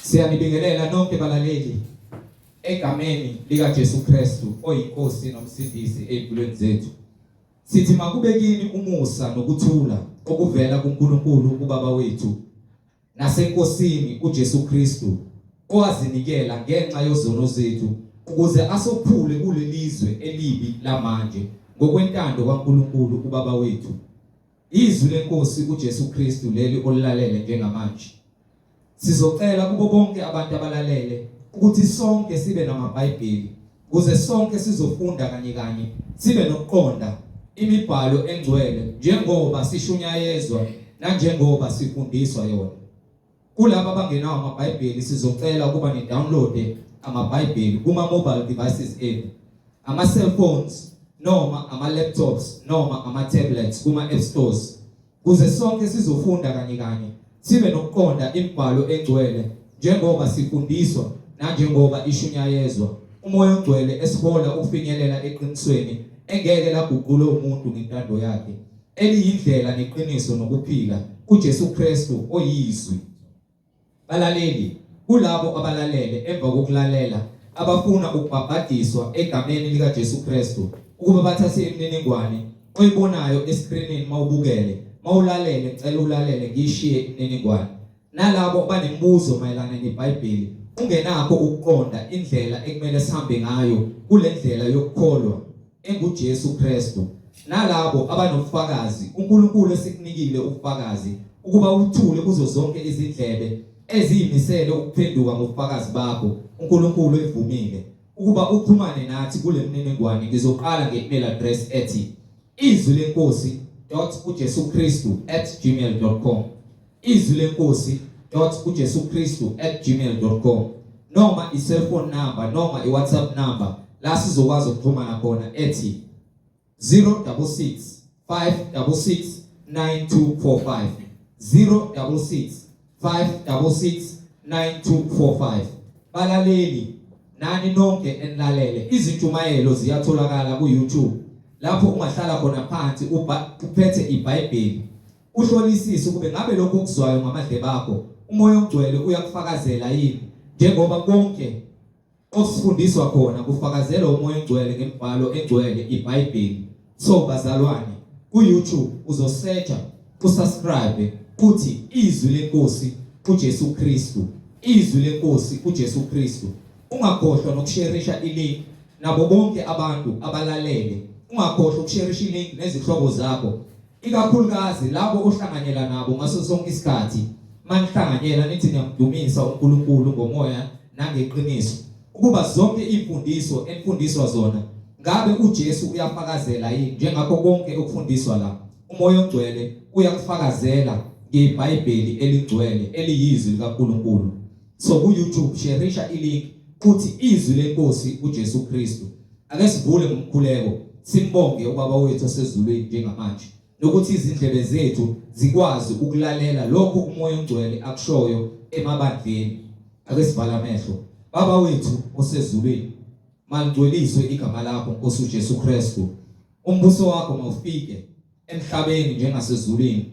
Siyanibingelela nonke balaleli egameni lika Jesu Kristu oyiNkosi nomsindisi ezimpilweni zethu. Sithi makube kini umusa nokuthula okuvela kuNkulunkulu uBaba wethu naseNkosini uJesu Kristu owazinikela ngenxa yozono zethu ukuze asophule kulelizwe elibi lamanje ngokwentando kaNkulunkulu uBaba wethu. Izwi leNkosi uJesu Kristu leli olilalele njengamanje. Sizocela kubo bonke abantu abalalele ukuthi sonke sibe namaBhayibheli ukuze sonke sizofunda kanye kanye sibe nokuqonda imibhalo engcwele njengoba sishunyayezwa nanjengoba sifundiswa yona. Kulabo abangenawo amaBhayibheli sizocela ukuba ni-downloade amaBhayibheli kuma-mobile devices enu, ama-cellphones noma ama-laptops noma ama-tablets kuma-app stores kuze sonke sizofunda kanye kanye sibe nokuqonda imibhalo engcwele njengoba sifundiswa nanjengoba ishunyayezwa uMoya oNgcwele esihola ukufinyelela eqinisweni engeke laguqulwe umuntu ngentando yakhe eliyindlela neqiniso nokuphila uJesu Kristu oyizwi. Balaleli, kulabo abalalele emva kokulalela abafuna ukubhabhadiswa egameni likaJesu Kristu ukuba bathathe imininingwane oyibonayo eskrinini mawubukele mawulalele ngicela ulalele ngishiye imininingwane nalabo abanemibuzo mayelana neBhayibheli ungenakho ukuqonda indlela ekumele sihambe ngayo kule ndlela yokukholwa enguJesu Kristu nalabo abanobufakazi uNkulunkulu esikunikile ubufakazi ukuba uthule kuzo zonke izindlebe eziyimisele ukuphenduka ngobufakazi bakho uNkulunkulu evumile ukuba uxhumane nathi kule mniningwane. Ngizoqala nge-email address ethi izwi lenkosi .ujesukristu@gmail.com, izwi lenkosi .ujesukristu@gmail.com, noma i-cellphone number noma i-WhatsApp number la sizokwazi ukuxhumana khona ethi 066 566 9245, 066 566 9245. Balaleli nani nonke enilalele, izintshumayelo ziyatholakala ku-YouTube lapho ungahlala khona phansi uphethe iBhayibheli uhlolisise ukube ngabe lokho okuzwayo ngamadlebe akho uMoya oNgcwele uyakufakazela yini, njengoba konke okusifundiswa khona kufakazelwa uMoya oNgcwele ngemibhalo engcwele iBhayibheli. So bazalwane, ku-YouTube uzosearcha usubscribe uthi izwi lenkosi uJesu Kristu, izwi lenkosi uJesu Kristu. Ungakhohlwa nokusherisha ilink nabo bonke abantu abalalele. Ungakhohlwa ukusherisha ilink nezihlobo zakho, ikakhulukazi labo ohlanganyela nabo ngaso sonke isikhathi. Manihlanganyela nithi niyamdumisa uNkulunkulu ngomoya nangeqiniso, ukuba zonke imfundiso enifundiswa zona ngabe uJesu uyafakazela yini njengakho konke okufundiswa la. UMoya oNgcwele uyakufakazela ngeBhayibheli elingcwele eliyizwi likaNkulunkulu. So ku YouTube shareisha ilink uthi izwi lenkosi uJesu Kristu. Ake sivule ngomkhuleko simbonge uBaba wethu osezulwini njengamanje nokuthi izindlebe zethu zikwazi ukulalela lokho uMoya oNgcwele akushoyo emabandleni. Ake sivale amehlo. Baba wethu osezulwini, malingcweliswe igama lakho Nkosi uJesu Kristu. Umbuso wakho mawufike emhlabeni njengasezulwini.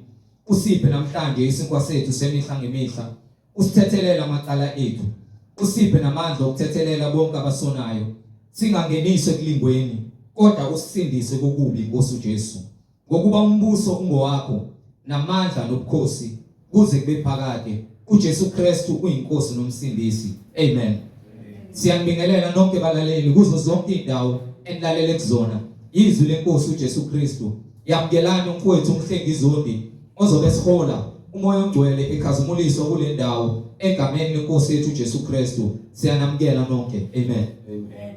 Usiphe namhlanje isinkwa sethu semihla ngemihla. Usithethelele amacala ethu. Usiphe namandla okuthethelela bonke abasonayo. Singangeniswe ekulingweni, kodwa usisindise kokubi Nkosi uJesu. Ngokuba umbuso ungowakho namandla nobukhosi kuze kube phakade. UJesu Kristu uyiNkosi nomsindisi. Amen. Siyanibingelela nonke balaleli kuzo zonke indawo enilalele kuzona. Izwi lenkosi uJesu Kristu. Yamukelani umfowethu uMhlengi Zondi ozobe sihola uMoya oNgcwele ekhazimuliswa kule ndawo egameni lenkosi yethu uJesu Kristu. Siyanamukela nonke. Amen. Amen.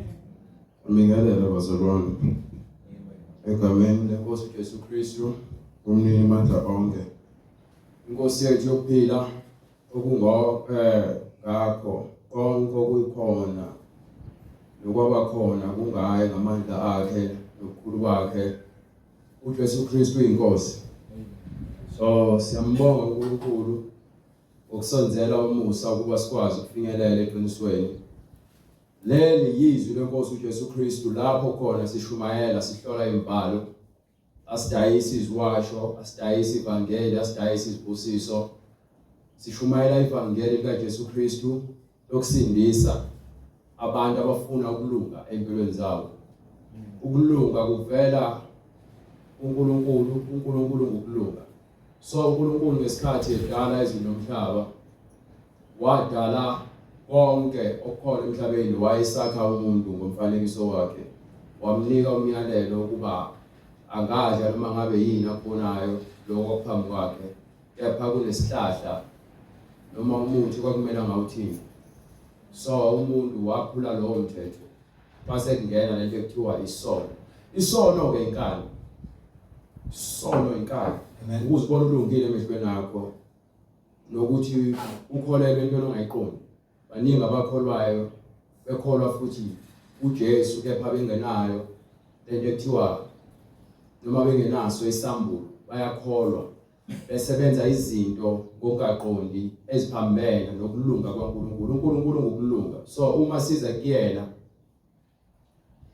Ngibingelele bazalwane. Egameni lenkosi uJesu Kristu, umnini mandla onke. Inkosi yethu yokuphila okungo ngakho konke okuyikhona nokwaba khona kungaye ngamandla akhe nobukhulu bakhe. uJesu Kristu uyinkosi. So siyambonga uNkulunkulu ngokusenzela umusa ukuba sikwazi ukufinyelela eqinisweni. Leli yizwi lenkosi uJesu Kristu lapho khona sishumayela sihlola imibhalo, asidayisi iziwasho, asidayisi ivangeli, asidayisi izibusiso. Sishumayela ivangeli likaJesu Kristu lokusindisa abantu abafuna ukulunga empilweni zabo. Ukulunga kuvela kuNkulunkulu, uNkulunkulu ngukulunga. So uNkulunkulu ngesikhathi edala izulu nomhlaba wadala konke okukhona emhlabeni wayesakha umuntu ngomfanekiso wakhe wamnika umyalelo ukuba angadla noma ngabe yini akubonayo lokho okuphambi kwakhe kepha kunesihlahla noma umuthi kwakumele angawuthinti so umuntu waphula lowo mthetho kwase kungena lento ekuthiwa isono isono ke inkani isono inkani ukuzibona ulungile emehlweni akho nokuthi ukholelwe entweni ongayiqondi baningi abakholwayo bekholwa futhi uJesu kepha bengenayo lento ekuthiwa noma bengenaso isambulo bayakholwa besebenza izinto ngokungaqondi eziphambene nokulunga kwaNkulunkulu. UNkulunkulu ngukulunga. So uma siza kuyena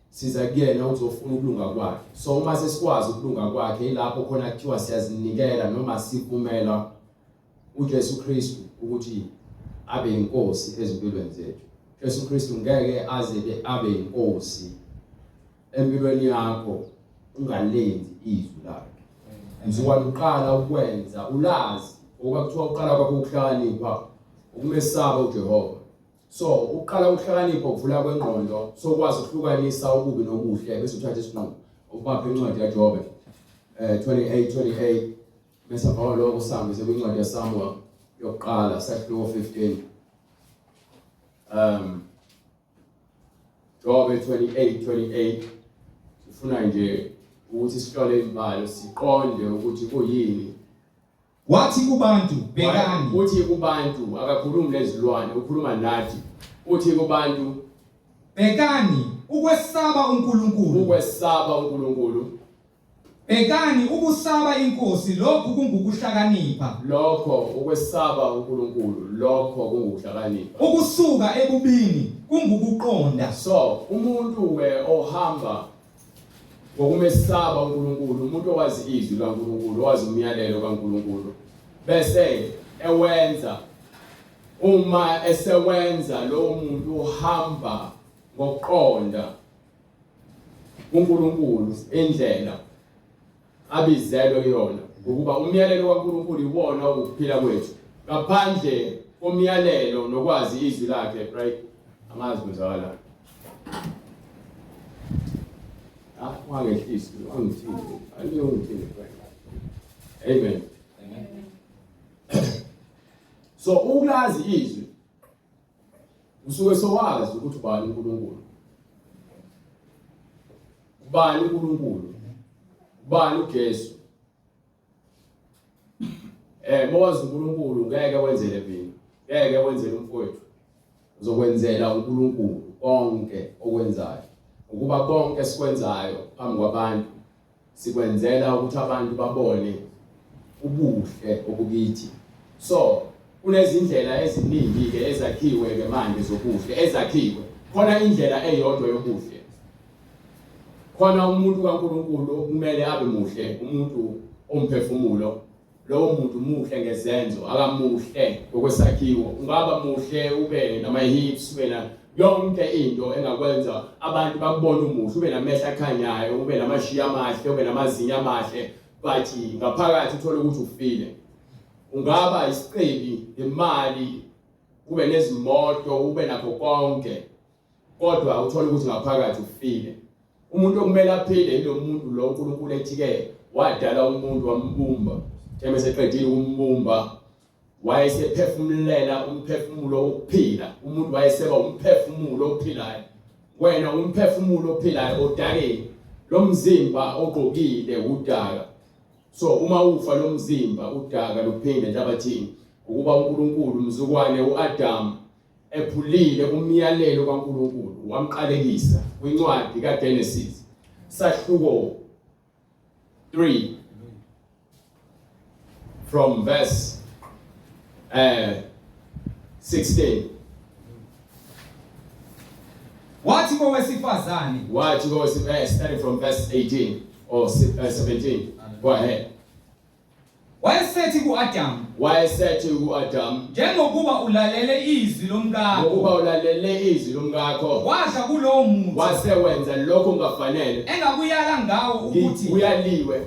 siza kuyena uzofuna ukulunga kwakhe. So uma sesikwazi ukulunga kwakhe ilapho khona kuthiwa siyazinikela noma sivumela uJesu Kristu ukuthi abe inkosi ezimpilweni zethu. Jesu Kristu ngeke aze abe inkosi empilweni yakho ungalenzi izwi lakhe mzukwana uqala ukwenza ulazi ngoba kuthiwa uqala kwakho ukuhlakanipha ukumesaba uJehova so uqala ukuhlakanipha ukuvula kwengqondo sokwazi ukuhlukanisa okubi nokuhle bese uthatha isinqumo ukubapha incwadi kaJobe eh 28 28 bese bhawa lokho sihambise kwincwadi yaSamuel yokuqala sahluko 15 um Jobe 28 28 sifuna nje ukuthi sihlole imibhalo siqonde ukuthi kuyini wathi kubantu bhekani uthi kubantu akakhulumi nezilwane ukhuluma nathi uthi kubantu bhekani ukwesaba uNkulunkulu ukwesaba uNkulunkulu Bhekani, ukusaba iNkosi, lokhu kungukuhlakanipha. Lokho ukwesaba uNkulunkulu, lokho kungukuhlakanipha. Ukusuka ebubini kungukuqonda. So, umuntu ke ohamba ngokumesaba uNkulunkulu, umuntu owazi izwi likaNkulunkulu, owazi umyalelo kaNkulunkulu, bese ewenza uma esewenza lowo muntu uhamba ngokuqonda uNkulunkulu indlela abizelwe kuyona ngokuba umyalelo kaNkulunkulu iwona ukuphila kwethu ngaphandle komyalelo nokwazi izwi lakhe right angazi kwenzakala ah wangehlisi wangithini aliyongithini amen amen so ukulazi izwi Usuke sowazi ukuthi ubani uNkulunkulu. Ubani uNkulunkulu? Ubani uJesu? Eh mowazi uNkulunkulu ngeke wenzele mina, ngeke wenzele umfowethu. Uzokwenzela uNkulunkulu konke okwenzayo. Ukuba konke esikwenzayo phambi kwabantu Sikwenzela ukuthi abantu babone ubuhle obukithi. So kunezindlela eziningi ke ezakhiwe ke manje zobuhle ezakhiwe. Khona indlela eyodwa yobuhle. Khona umuntu kaNkuluNkulu okumele abe muhle, umuntu omphefumulo Lowo muntu muhle ngezenzo, akamuhle ngokwesakhiwo. Ungaba muhle ube nama-hips, ube na yonke into engakwenza abantu bakubone umuhle, ube namehlo akhanyayo, ube namashiya amahle, ube namazinyo amahle, but ngaphakathi uthole ukuthi ufile. Ungaba isicebi ngemali, ube nezimoto, ube nakho konke, kodwa uthole ukuthi ngaphakathi ufile. Umuntu okumele aphile yilo muntu lo uNkulunkulu ethi-ke wadala umuntu wambumba. Theme eseqedile ukumbumba wayesephefumulela umphefumulo wokuphila. Umuntu wayeseba umphefumulo ophilayo. Wena umphefumulo ophilayo odakeni. Lo mzimba ogqokile udaka. So uma ufa lo mzimba udaka luphinde nhlabathini. Ukuba uNkulunkulu mzukwane uAdam ephulile umyalelo kaNkulunkulu wamqalekisa kwincwadi kaGenesis sahluko 3 from verse 16 Wathi kowesifazane wathi kowesifazane starting from verse 18 or 17 go ahead Wayesethi ku-Adamu. Wayesethi ku-Adamu, Njengokuba ulalele izwi lomkakho, ngokuba ulalele izwi lomkakho, wadla kulowo muthi wase wenza lokho kungafanele engakuyala ngawo ukuthi uyaliwe.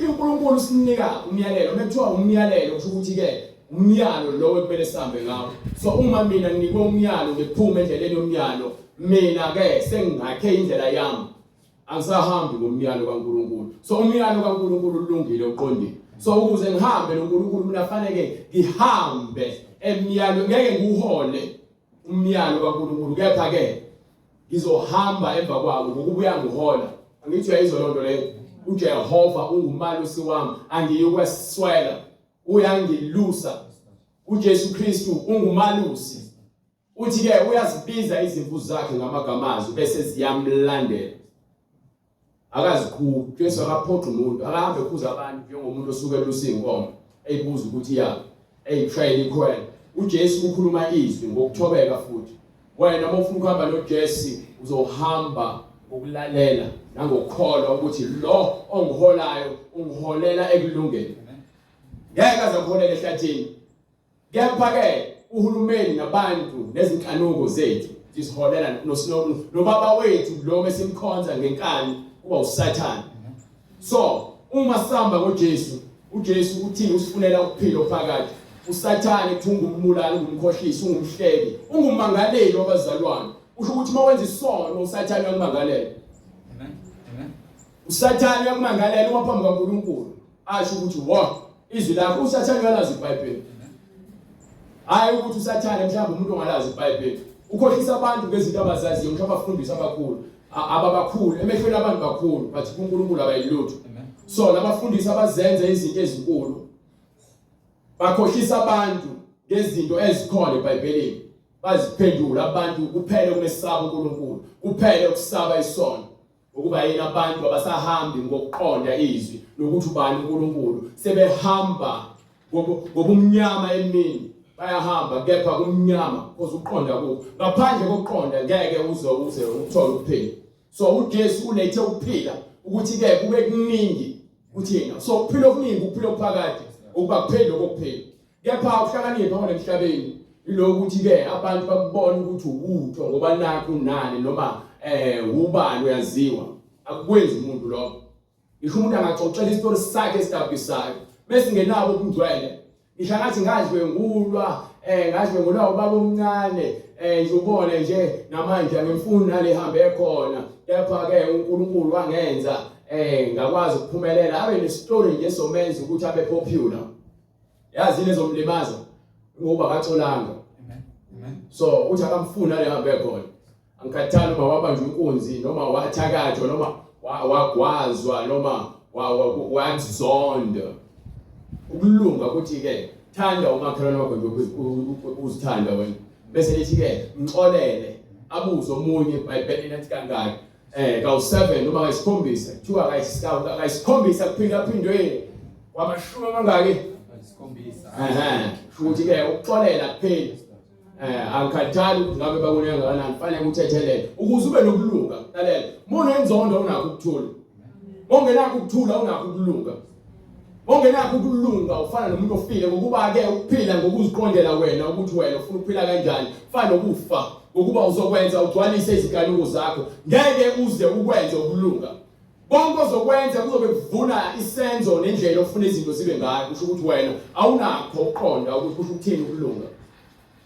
UNkulunkulu usinika umyalelo. Uma kuthiwa umyalelo kusho ukuthi ke umyalo lo ekumele sihambe ngawo. So uma mina nginikwe umyalo ngiphume endleleni yomyalo, mina ke sengingakhe indlela yami. Angisahambi ngomyalo kaNkulunkulu. So umyalo kaNkulunkulu ulungile uqondile. So ukuze ngihambe noNkulunkulu mina fanele ngihambe emyalo, ngeke ngiwuhole umyalo kaNkulunkulu kepha ke ngizohamba emva kwawo ngokuba uyangihola. Angithi uyayizwa loo nto leyo? UJehova ungumalusi wami, angiyikweswela, uyangilusa. UJesu Kristu ungumalusi. Uthi ke uyazibiza izimvu zakhe ngamagama azo bese ziyamlandela. Akaziqhubi, Jesu akaphoqi umuntu, akahambe ekhuza abantu njengomuntu osuke elusa inkomo, eyibuza ukuthi ya, eyishayela ikhwela. UJesu ukhuluma izwi ngokuthobeka futhi. Wena uma ufuna ukuhamba noJesu uzohamba ngokulalela nangokukholwa ukuthi lo ongiholayo ungiholela ekulungeni. Ngeke aze akuholele ehlathini. Kepha-ke uhulumeni nabantu nezinkanuko zethu zisiholela nobaba wethu lo besimkhonza ngenkani kuba uSathane. So uma sihamba ngoJesu, uJesu uthi usifunela ukuphila ophakade. USathane kuthiwa ungumbulali, ungumkhohlisi, ungumhleki, ungumangaleli wabazalwane. Usho ukuthi uma wenza isono uSathane uyakumangalela. Amen. Amen. USathane uyakumangalela uma phambi kaNkulunkulu. Asho ukuthi wa izwi lakho uSathane uyalazi iBhayibheli. Hayi ukuthi uSathane mhlawumbe umuntu ongalazi iBhayibheli. Ukhohlisa abantu ngezinto abazaziyo, ngisho abafundisi abakhulu, ababakhulu emehlweni abantu bakhulu, but kuNkulunkulu abayilutho. So labafundisi abazenza izinto ezinkulu bakhohlisa abantu ngezinto ezikhona eBhayibhelini. Baziphendula abantu kuphele ukumesaba uNkulunkulu, kuphele ukusaba isono. Ukuba yini abantu abasahambi ngokuqonda izwi nokuthi ubani uNkulunkulu, sebehamba ngobumnyama emini bayahamba kepha kumnyama because ukuqonda kukho. Ngaphandle kokuqonda ngeke uze uze uthole ukuphila. So uJesu ulethe ukuphila ukuthi ke kube kuningi kuthina. So ukuphila okuningi ukuphila okuphakade ukuba kupheli lokho kuphila. Kepha ukuhlakanipha kwalemhlabeni ilokhu ukuthi ke abantu bakubona ukuthi ubutho ngoba nakho unani noma ubani uyaziwa. Akukwenzi umuntu lokho. Ngisho umuntu angaxoxela isitori sakhe esidabukisayo besingenabo ubungcwele. Ngisho angathi ngadlwengulwa ngadlwengulwa ubaba omncane nje ubone nje namanje angimfuni nale hambe khona kepha ke uNkulunkulu wangenza ngakwazi ukuphumelela abe nesitori nje somenza ukuthi abe popular. Yazi yini ezomlimaza ngoba akaxolanga. Amen. Amen. So uthi akamfuni ale hambe khona. Angikhathali uma wabanjwa inkunzi noma wathakathwa noma wagwazwa noma wazonda. Ukulunga ukuthi ke thanda umakhelwane wakho nje uzithanda wena. Bese lithi ke mxolele abuze omunye eBhayibhelini athi kangaki kawu7 noma kayisikhombisa kuthiwa kayisikhombisa kuphinda phindwe kwamashumi amangaki isikhombisa futhi ke ukuxolela kuphela angikhathali ukuthi ngabe bakone kangakanani fanele uthethelele ukuze ube nokulunga lalela uma unenzondo unakho ukuthula ongenakho ukuthula unakho ukulunga ongenakho ukulunga ufana nomuntu ofile ngokuba ke ukuphila ngokuziqondela wena ukuthi wena ufuna ukuphila kanjani fana nokufa ngokuba uzokwenza ugcwalise izinkanuko zakho ngeke uze ukwenze ukulunga konke ozokwenza kuzobe kuvuna isenzo nendlela ofuna izinto zibe ngayo kusho ukuthi wena awunakho ukuqonda ukuthi kusho ukuthini ukulunga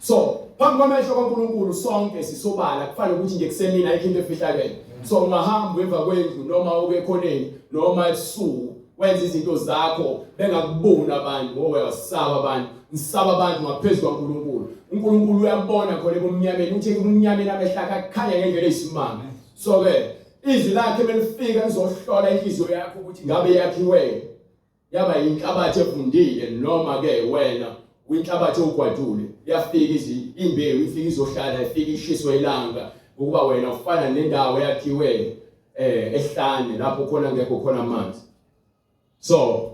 So phambi kwamehlo kaNkulunkulu sonke sisobala kufanele ukuthi nje kusemina ayikho into efihlakele. So ungahamba emva kwendlu noma uke ekhoneni noma ebusuku wenza izinto zakho bengakuboni abantu ngoba uyasaba abantu ngisaba abantu ngaphezu kwaNkulunkulu. uNkulunkulu uyabona khona ebumnyameni uthi ebumnyameni amehlo akhe akhanya ngendlela eyisimanga. So ke izwi lakhe melifika lizohlola inhliziyo yakho ukuthi ngabe yakhiwe yaba inhlabathi evundile noma ke wena uyinhlabathi ogwadule yafika imbewu ifika izohlala ifika ishiswe ilanga ukuba wena ufana nendawo eyakhiwe ehlane lapho khona ngekho khona amanzi. So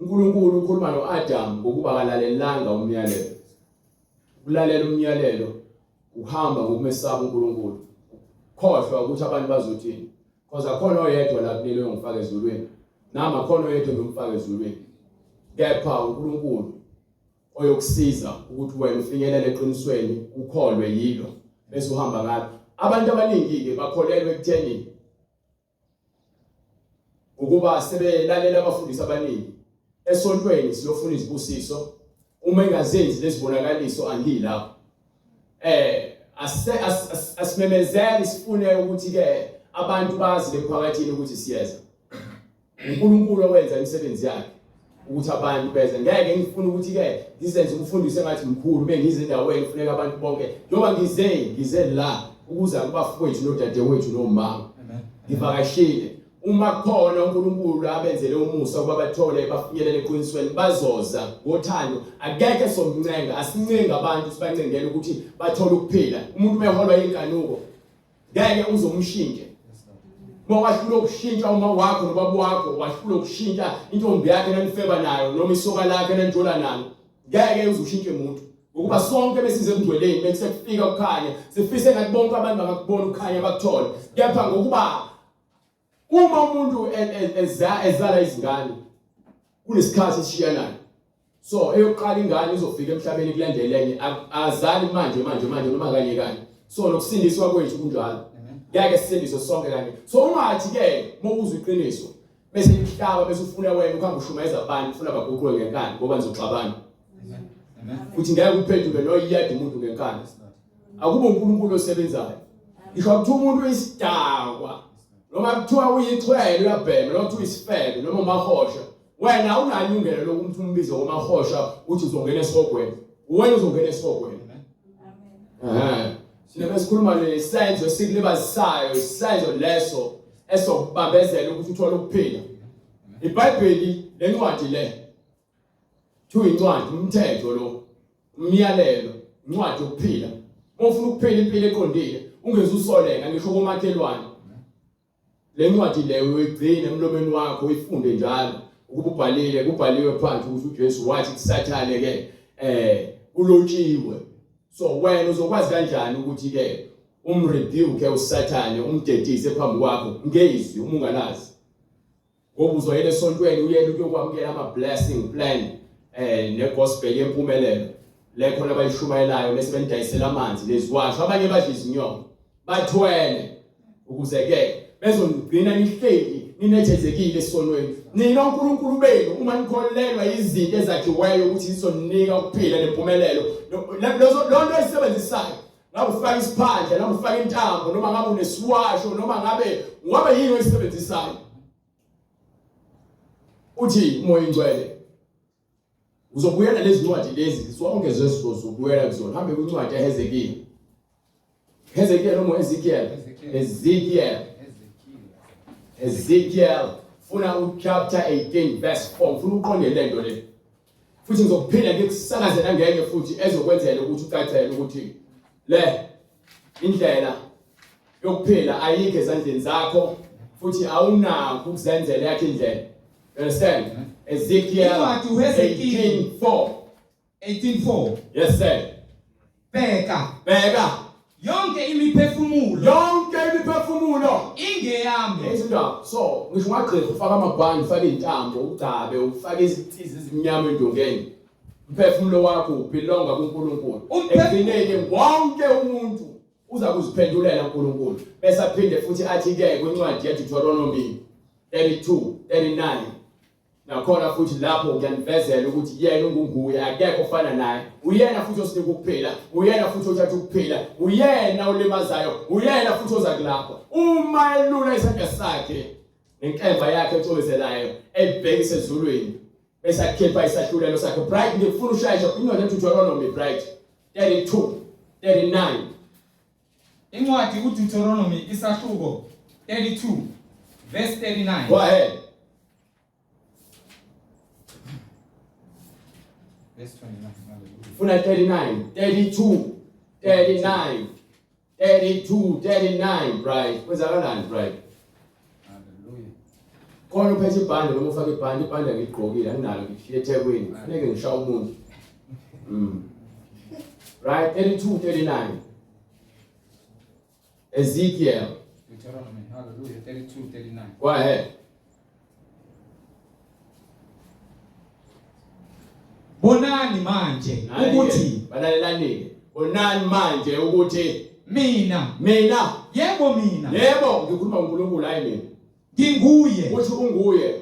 uNkulunkulu ukhuluma noAdam ngokuba akalalelanga umyalelo. Ukulalela umyalelo uhamba ngokumesaba uNkulunkulu. Khohlwa ukuthi abantu bazothini. Because akhona oyedwa la kulelo ongifaka ezulwini. Nami akhona oyedwa ngimfaka ezulwini. Kepha uNkulunkulu oyokusiza ukuthi wena ufinyelele eqinisweni ukholwe yilo bese uhamba ngalo. Abantu abaningi-ke bakholelwa ekutheni ukuba sebelalela abafundisi abaningi esontweni siyofuna izibusiso uma engazenzi lezibonakaliso angilapho eh asimemezele sifune ukuthi ke abantu bazi lemphakathini ukuthi siyeza uNkulunkulu owenza imisebenzi yakhe ukuthi abantu beze ngeke ngifune ukuthi ke ngizenze umfundisi engathi mkhulu bengize endaweni kufuneka abantu bonke njengoba ngize ngize la ukuza kubafowethu nodadewethu nomama ngivakashile uma khona uNkulunkulu abenzele umusa ukuba bathole bafinyelele eqinisweni bazoza ngothando akekho somncenga asincenga abantu sibancengele ukuthi bathole ukuphila umuntu umeholwa inkanuko ngeke uzomshintshe uma wahlula ukushintsha uma wakho nobaba wakho wahlula ukushintsha intombi yakhe nanifeba nayo noma isoka lakhe nanijola nalo ngeke uzushintshe umuntu ngokuba sonke besize ebungcweleni bese kufika ukukhanya sifise ngathi bonke abantu bangakubona ukukhanya bakuthole kepha ngokuba uma umuntu e, e, ezala izingane kunesikhathi esishiyanayo so eyokuqala ingane izofika emhlabeni kulandele enye azali manje manje manje noma kanye kanye so nokusindiswa kwethu kunjalo ngeke sisindiswe sonke kanye so ungathi ke mokuzwa iqiniso bese lihlaba bese ufuna wena ukuhamba ushumayeza abantu ufuna baguquke ngenkani ngoba nizoxabana futhi ngeke uphenduke noyedwa umuntu ngenkani akube uNkulunkulu osebenzayo ngisho kuthiwa umuntu uyisidakwa noma kuthiwa uyixhwele uyabhema noma kuthiwa uyisifebe noma umahosha wena unalo ilungelo lokuthi umbize ngomahosha uthi uzongena esihogweni wena uzongena esihogweni amen sinabe sikhuluma nesenzo esikulibazisayo isenzo leso esokubambezela ukuthi uthole ukuphila iBhayibheli lencwadi le Kuthiwa incwadi umthetho lo, umyalelo, incwadi yokuphila. Uma ufuna ukuphila impilo eqondile, ungeze usoleka ngisho komakhelwane. Le ncwadi leyo uyigcine emlomeni wakho uyifunde njalo ukuba ubhalile kubhaliwe phansi ukuthi uJesu wathi kuSathane ke eh kulotshiwe. So wena uzokwazi kanjani ukuthi ke umrebuke uSathane umdedise phambi kwakho ngezwi uma ungalazi. Ngoba uzoyela esontweni uyele ukuyokwamukela ama blessing plan eh ne gospel yempumelelo le khona abayishumayelayo bese benidayisela amanzi neziwasho abanye badla izinyoko bathwele ukuze ke bezonigcina nihleli ninethezekile esonweni nina uNkulunkulu benu uma nikholelwa izinto ezakhiweyo ukuthi zizoninika ukuphila nempumelelo lezo lonto oyisebenzisayo ngabe ufaka isiphandla noma ufaka intambo noma ngabe unesiwasho noma ngabe ngabe yini oyisebenzisayo uthi umoya ingcwele uzobuyela lezi ncwadi lezi zonke zezizobuyela kuzona hambe kwincwadi yaHezekiya Hezekiel noma Ezekiel Ezekiel Ezekiel funa uchapter 18 verse 4 funa uqonde lento le futhi ngizokuphinda ngikusakaze nangenye futhi ezokwenzela ukuthi ucacele ukuthi le indlela yokuphila ayikho ezandleni zakho futhi awunakho ukuzenzela yakhe indlela you understand Ezekiel Incwadi uHezekiel 18:4 18:4 Yes sir. Bheka. Bheka. Yonke imiphefumulo. Yonke imiphefumulo ingeyami. Izindaba. So, ngisho ungagqirha ufaka amabhandi, ufake izintambo, ugcabe, ufake izinsizi ezimnyama endongeni. Umphefumulo wakho ubelonga kuNkulunkulu. Ekugcineni wonke umuntu uza kuziphendulela uNkulunkulu. Bese aphinde futhi athi ke kwincwadi yeDeuteronomy 32 39 Nakhona futhi lapho ngiyanivezela ukuthi yena ungunguye akekho ofana naye. Uyena futhi osinika ukuphila, uyena futhi othatha ukuphila, uyena olimazayo, uyena futhi oza kulapho. Uma elula isandla sakhe nenkemba yakhe ecwebezelayo eyibhekise ezulwini bese akhipha isahlulelo sakhe. Bright ngifuna ushayisha incwadi yeDeuteronomy Bright 32 39 Incwadi uDeuteronomy isahluko 32 verse 39. Go ahead. Verse 29. Hallelujah. Funa 39, 32, 39, 32, 39, right. Kwenzakalani, right? Hallelujah. Khona uphethe ibhande noma ufake ibhande, ibhande ngigqokile, anginalo ngishiye eThekwini. Kufuneke ngishaye umuntu. Right, 32, 39. Ezekiel. Deuteronomy, hallelujah, 32, 39. Go ahead. Bonani manje ukuthi balalelani bonani manje ukuthi mina mina yebo mina yebo ngikhuluma uNkulunkulu hayi mina nginguye uthi unguye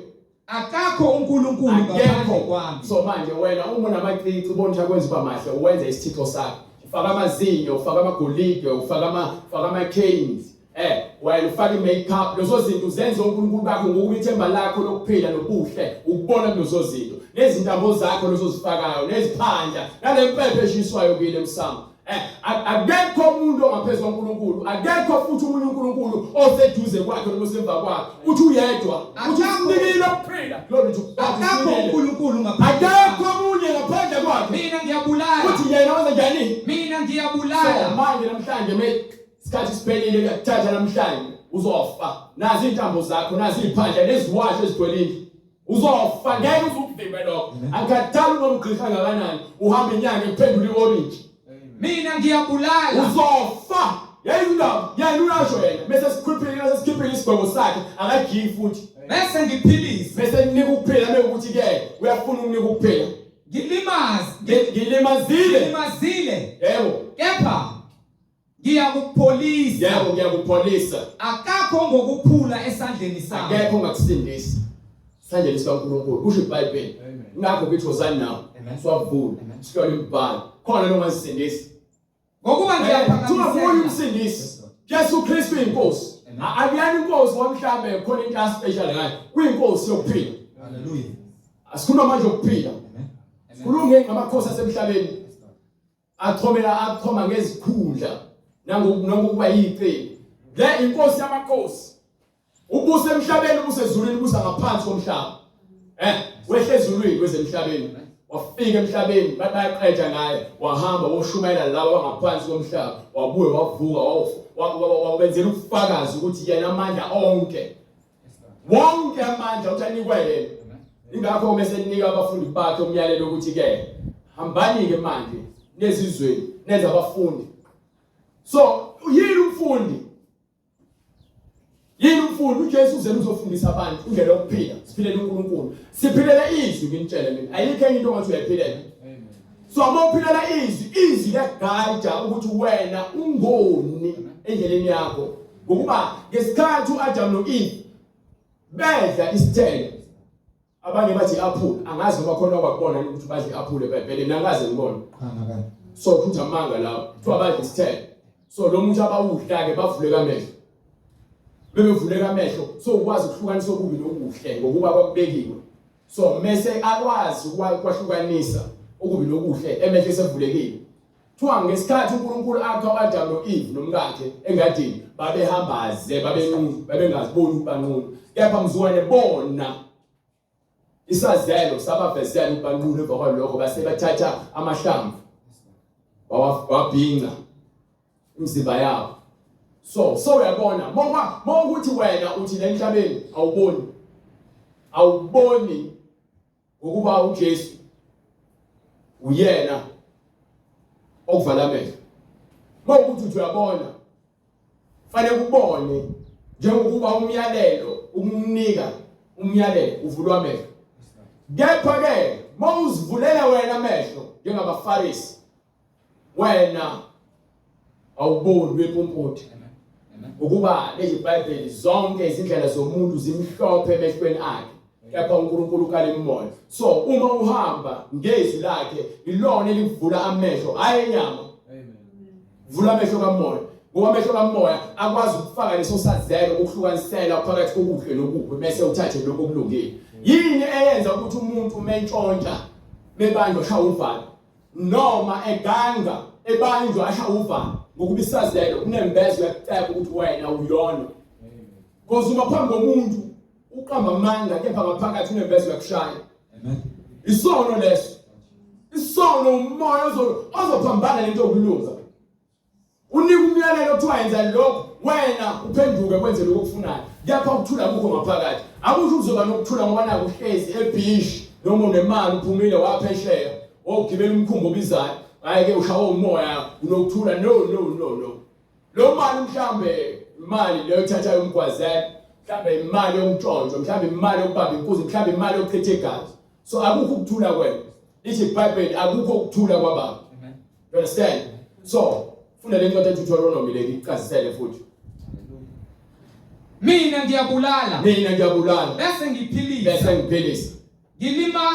akakho uNkulunkulu ngaphandle kwami. So manje wena uma unamacici ubona ukuthi akwenza uba mahle uwenza isithixo sakho. Ufaka amazinyo, ufaka amagolide, ufaka ama ufaka ama canes. Eh, wena ufaka i-makeup, lezo zinto uzenza uNkulunkulu bakho ngokuba ithemba lakho lokuphila nobuhle ukubona kulezo zinto. Nezintambo zakho lezo zifakayo, neziphandla, nalempepho eshiswayo kile emsamo. Eh, akekho umuntu ongaphezu kwaNkulunkulu, akekho futhi umunye uNkulunkulu oseduze kwakhe noma osemva kwakhe. Uthi uyedwa, uthi usinikile ukuphila. Glory to God. Akekho uNkulunkulu ngaphandle. Akekho omunye ngaphandle kwakhe. Mina ngiyabulala. Uthi yena wenza njani? Mina ngiyabulala. So manje namhlanje me isikhathi siphelile kuyakuthatha namhlanje uzofa. Nazi intambo zakho, nazi iziphandla neziwasho ezigcwele indlu. Uzofa ngeke uzukuvimbe lokho. Angikhathali noma ugqirha kangakanani, uhamba inyanga ekuphendula i-orange. Mina ngiyabulala. Uzofa. Yayindaba, yena uyasho yena. Bese sikhiphile, bese sikhiphile isigwebo sakhe, akajiki futhi. Bese ngiphilise. Bese ninika ukuphila mekuthi ke uyafuna ukunika ukuphila. Ngilimaze. Ngilimazile. Ngilimazile. Yebo. Kepha ngiyakupholisa. Yebo, ngiyakupholisa. Akakho ngokuphula esandleni sami. Akekho ongakusindisa. Esandleni sikaNkulunkulu kusho iBhayibheli. Ngakho ngithi wozani nawo. Siwavule, sihlole imibhalo. Khona lo ongasindisa. Ngokuba ngiyaphakamisela. Umsindisi. Jesu Kristu inkosi. Akuyani inkosi ngoba mhlambe khona into special ngayo. Uyinkosi yokuphila. Hallelujah. Asikhuluma manje ukuphila. Sikhuluma ngamakhosi asemhlabeni. Achomela achoma ngezikhundla nangokuba yiqembu. Le inkosi yamakhosi. Ubusa emhlabeni, ubusa ezulwini, ubusa ngaphansi komhlaba. Eh, wehle ezulwini kwezemhlabeni. Wafika emhlabeni, bayaqeda ngaye, wahamba woshumayela laba abangaphansi komhlaba, wabuye wavuka, wabenzela ubufakazi ukuthi yena amandla onke. Wonke amandla uthi anikwe yena. Ingakho uma esenika abafundi bakhe umyalelo ukuthi ke hambani ke manje nezizweni nenze abafundi. So yini umfundi? Yini umfundi? uJesu uzele uzofundisa abantu indlela yokuphila, siphilele uNkulunkulu. Siphilele izwi nginitshele mina. Ayikho enye into ongathi uyayiphilela. So uma uphilela izwi, izwi liyagayida ukuthi wena ungoni endleleni yakho. Ngokuba ngesikhathi uAdam noEve bedla isithelo abanye bathi i-aphula angazi noma khona okwakubona ukuthi badla i-aphula eBhayibhelini mina angikaze ngibone so futhi amanga lawo kuthiwa badla isithelo so lo muntu abawudla-ke bavuleka amehlo bebevuleka amehlo so ukwazi ukuhlukanisa okubi nokuhle ngokuba kwakubekiwe so mese akwazi ukwahlukanisa okubi nokuhle emehlo esevulekile Kuthiwa ngesikhathi uNkulunkulu akha u-Adamu no-Eve nomkakhe engadini babehamba ze babenqunu babengaziboni ukuthi banqunu kepha mzukwane bona isazelo sabavezela ukuthi banqunu emva kwalokho base bathatha amahlamvu wabhinca imizimba yabo so so uyabona mawukuthi wena uthi lenhlabeni awuboni awuboni Ngokuba uJesu uyena okuvala amehlo. Mawukuthi uthi uyabona fanele ubone njengokuba umyalelo ukumnika umyalelo uvulwa amehlo. Kepha ke mawuzivulela wena amehlo njengabaFarisi wena awuboni wempumputhe ukuba leli Bhayibheli zonke izindlela zomuntu zimhlophe emehlweni akhe kepha uNkulunkulu ukala imimoya so uma uhamba ngezwi lakhe ilona elikuvula amehlo hayi enyama vula amehlo kamoya ngoba amehlo kamoya akwazi ukufaka leso sazelo ukuhlukanisela phakathi kokuhle nokubi bese uthathe lokho okulungile yini eyenza ukuthi umuntu mentshontsha bebanjwa shaya uvalo noma eganga ebanjwa asha uvalo ngokuba isazelo kunembeza uyakuceba ukuthi wena uyona because uma phambi komuntu uqamba amanga kepha ngaphakathi unembeza uyakushaya amen isono leso isono umoya ozophambana lento yokulunga Unika umyalelo kuthiwa yenza lokho, wena uphenduke kwenze lokho okufunayo. Kepha ukuthula kukho ngaphakathi. Akusho uzoba nokuthula ngoba naku uhlezi ebhishi noma unemali uphumile waphesheya, wawugibela umkhumbi obizayo. Hayi ke ushawa umoya unokuthula no no no no. Lo mali mhlambe imali leyo ithatha umgwazela, mhlambe imali yomntshontsho, mhlambe imali yokubamba inkuzi, mhlambe imali yokuchitha igazi. So akukho ukuthula kwena. Lithi iBhayibheli akukho ukuthula kwababi. You understand? So, funda le ncwadi eDeuteronomy le ngikuchazisele futhi. Mina ngiyabulala. Mina ngiyabulala. Bese ngiphilisa. Bese ngiphilisa. Ngilima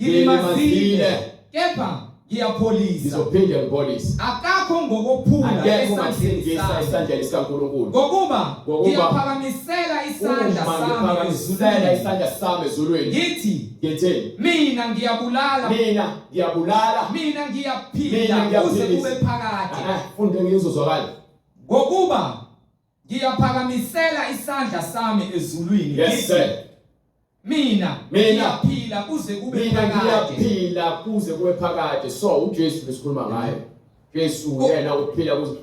ngilimazile. Kepha ngiyapholisa. Ngizophinde ngipholise. Akakho ngokophula Akekho ongasindisa esandleni sikaNkulunkulu. Ngokuba ngiyaphakamisela isandla Uma sami ngiphakamisela ezulwini. isandla sami ezulwini. Ngithi Ngithi mina ngiyabulala mina ngiyabulala. mina Mina ngiyaphila kuze ngiyaphilisa. kube phakade. Ah, funde ngizozwakala. Ngokuba ngiyaphakamisela isandla sami ezulwini Yes ngithi sir. mina Mina. ngiyaphila kuze kube Mina phakade. ngiyaphila kuze kube phakade. So uJesu besikhuluma ngaye. Jesu yena uphila kuze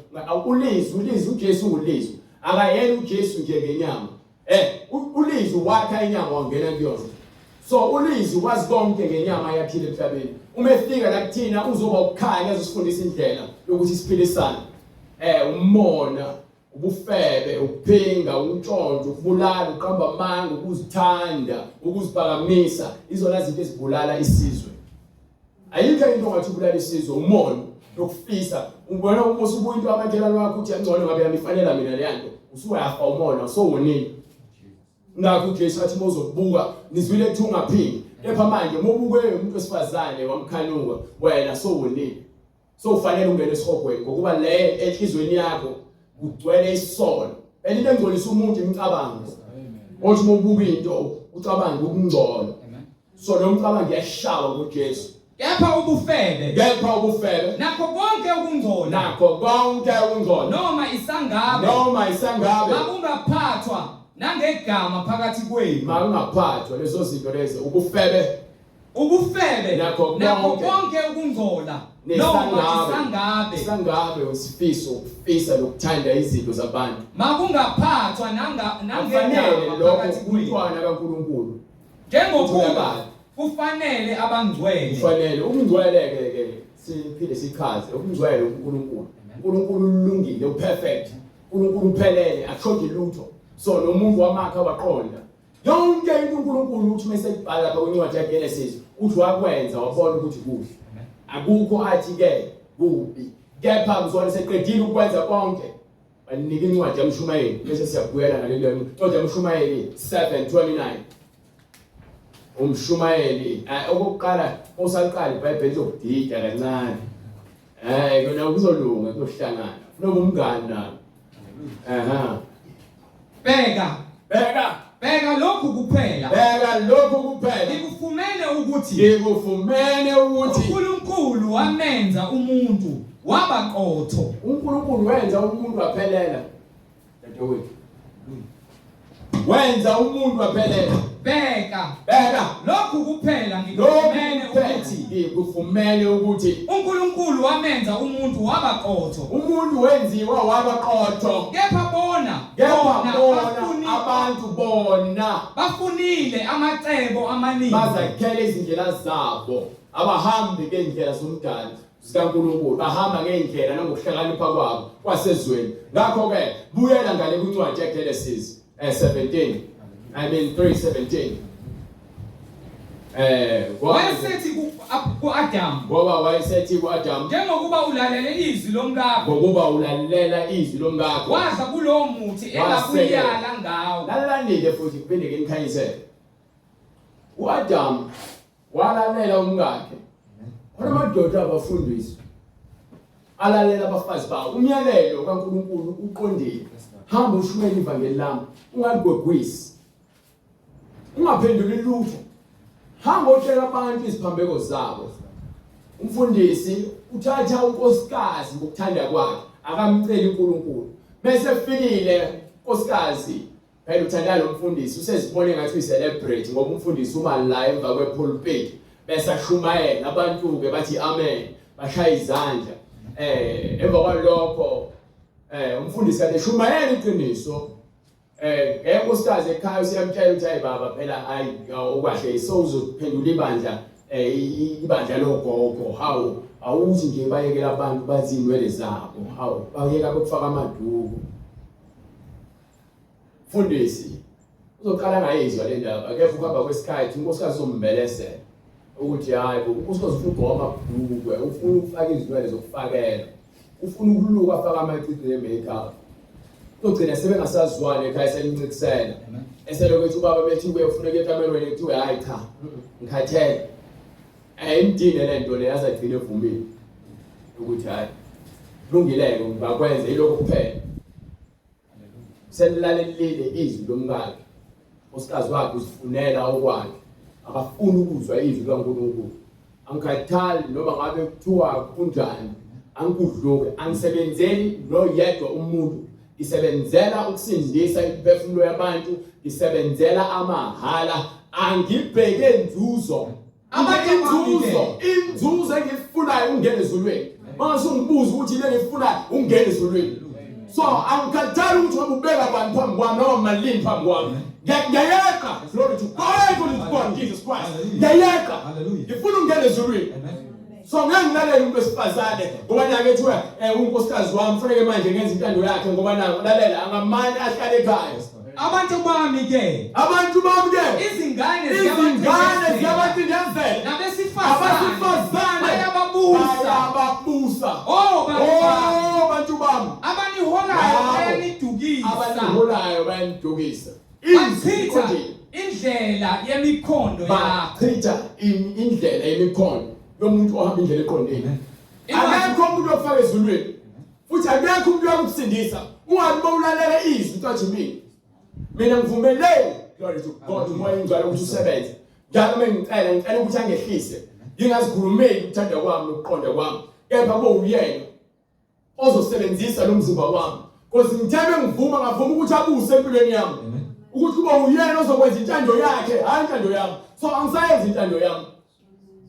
ulizwi ulizwi uJesu ulizwi. Akayena uJesu nje ngenyama. Ulizwi wakha inyama wangena kuyona. So ulizwi wazi konke ngenyama yakhile emhlabeni. Uma efika la kuthina uzoba ukukhanya ezosifundisa indlela yokuthi siphilisane. Umona, ubufebe, ukuphinga, ukutshontsha, ukubulala, ukuqamba amanga, ukuzithanda, ukuziphakamisa, izona zinto ezibulala isizwe. Ayikho into ongathi ubulala isizwe, umona nokufisa. Ubona uma usubuya into amakhelwane wakho uthi angcono ngabe yamifanela mina le nto, usuyafa umona, usowonile. Ngakho uJesu athi uma uzobuka nizwile kuthi ungaphingi. Kepha manje uma ubuke umuntu wesifazane wamkhanuka, wena sowonile. So ufanele ungene esihogweni ngokuba le enhlizweni yakho kugcwele isono. Phela into engcolisa umuntu imicabango. Othi uma ubuka into ucabange ukungcola. So lo mcabango iyashawa kuJesu. Kepha ubufebe, Kepha ubufebe, nakho konke ukungcola, nakho konke ukungcola, noma isangabe, noma isangabe, makungaphathwa nangegama phakathi kwenu. Makungaphathwa lezo zinto lezo, ubufebe, ubufebe, nakho nakho konke, konke ukungcola, noma isangabe, isangabe usifiso, ukufisa nokuthanda izinto zabantu, makungaphathwa nangegama phakathi kwenu. Umntwana kaNkulunkulu njengokuba kufanele abangcwele. Kufanele ukungcwele ke ke siphinde sichaze ukungcwele uNkulunkulu. uNkulunkulu ulungile, uperfect. uNkulunkulu uphelele, akushodi lutho. So nomuntu wamakha waqonda. Yonke into uNkulunkulu uthi mase kubhala lapha kwincwadi yaGenesis uthi wakwenza wabona ukuthi kuhle. Akukho athi ke kubi. Kepha mzwane seqedile ukwenza konke. Banika incwadi yamshumayeli bese siyabuyela ngalelo incwadi yamshumayeli 7:29. Umshumayeli okokuqala usaqala iBhayibheli lizokudida kancane. Kona kuzolunga kuzohlangana. Funa umngani nami. Aha. Bheka. Bheka. Bheka lokhu kuphela. Bheka lokhu kuphela. Ngikufumene ukuthi Ngikufumene ukuthi uNkulunkulu wamenza umuntu waba qotho. uNkulunkulu wenza umuntu waphelela. Dadewethu. Wenza umuntu waphelela. Bheka. Bheka. Lokhu kuphela ngikufumene ukuthi ngikufumene ukuthi uNkulunkulu wamenza umuntu waba qotho. Umuntu wenziwa waba qotho. Kepha bona abantu bona bafunile amacebo amaningi. Bazakhela izindlela zabo. Abahambi ngendlela zomdali zikaNkulunkulu, bahamba ngendlela nangokuhlakanipha kwabo kwasezweni. Ngakho ke buyela ngale kwincwadi yeGenesis 17 I mean 3:17. Wayesethi kuAdam, ngoba wayesethi kuAdam, njengokuba ulalela izwi lomkakho, ngokuba ulalela izwi lomkakho, wadla kulowo muthi engakuyala ngawo. Lalanile futhi kuphinde ke nikhanyisele. uAdam walalela umkakhe. Khona amadoda abafundisi alalela abafazi bawo. Umyalelo kaNkulunkulu uqondile. Hamba ushumayele ivangeli lami, ungaligwegwisi, ungaphenduli lutho. Hamba otshela abantu iziphambeko zabo. Umfundisi uthatha unkosikazi ngokuthanda kwakhe, akamceli uNkulunkulu. Bese efikile unkosikazi, phela uthanda lo mfundisi, usezibone ngathi uyi-celebrate ngoba umfundisi uma la emva kwepulpit bese ashumayela, abantu ke bathi amen, bashaya izandla. Emva kwalokho umfundisi kade eshumayela iqiniso. Unkosikazi ekhaya usiyamtshela ukuthi hayi baba phela hayi okwahle sowuzophendula ibandla ibandla logogo. Hawu, awuthi nje bayekela abantu bathi inwele zabo. Hawu, bayeka ukufaka amaduku. Mfundisi uzoqala ngayizwa le ndaba, kepha ukuhamba kwesikhathi unkosikazi uzombelesela. Ukuthi hayi bo, unkosikazi ufuna ukugqoka amabhlukwe, ufuna ukufaka izinwele zokufakela, ufuna ukuluka afake amacici ne-makeup. Kuzogcina sebengasazwani ekhaya selimncikisela. Eselokhu ethi ubaba bethi kuye ufuna ukuya ekamerweni kuthiwe hayi cha, ngikhathele. Ayimdine le nto le yaze agcine evumile ukuthi hayi kulungile-ke ngingakwenza yilokho kuphela. Selilalelile izwi lomkakhe. Unkosikazi wakhe uzifunela okwakhe. Akafuni ukuzwa izwi likaNkulunkulu. Angikhathali noma ngabe kuthiwa kunjani. Angikudluki, angisebenzeli noyedwa umuntu. Ngisebenzela ukusindisa imiphefumulo yabantu, ngisebenzela amahhala, angibheke nzuzo. Abantu inzuzo inzuzo engiyifunayo ungene ezulwini mase ungibuza ukuthi yini engiyifunayo ungene ezulwini so angikhathali ukuthi ngabe ubeka bani phambi kwami noma malini phambi kwami ngiyayeqa glory to God glory to God Jesus Christ ngiyayeqa ngifuna ukungena ezulwini so ngeke ngilalele umuntu wesifazane ngoba nake kuthiwa eh, unkosikazi wami kufanele manje ngenze intando yakhe ngoba naku lalela angamane ahlale ekhaya Abantu bami ke, abantu bami ke izingane izingane ziyabacindezela nabesifazane abesifazane bayababusa. bayababusa Oh bantu bami, oh bantu bami abaniholayo Labo bayanidukisa. abaniholayo bayanidukisa Bachitha Izwi indlela yemikhondo yakho. bachitha indlela yemikhondo yomuntu ohamba indlela eqondile akekho umuntu okufaka ezulwini futhi akekho umuntu oyakusindisa ungabi bawulalela izwi ucathi mina mina ngivumeleni glory to God umoya ingcwele ukuthi usebenze njalo uma ngicela ngicela ukuthi angehlise ngingazikhulumeli ukuthanda kwami nokuqonda kwami kepha kube uyena ozosebenzisa lo mzimba wami because ngithe bengivuma ngavuma ukuthi abuse empilweni yami ukuthi kube uyena ozokwenza intando yakhe hayi intando yami so angisayenzi intando yami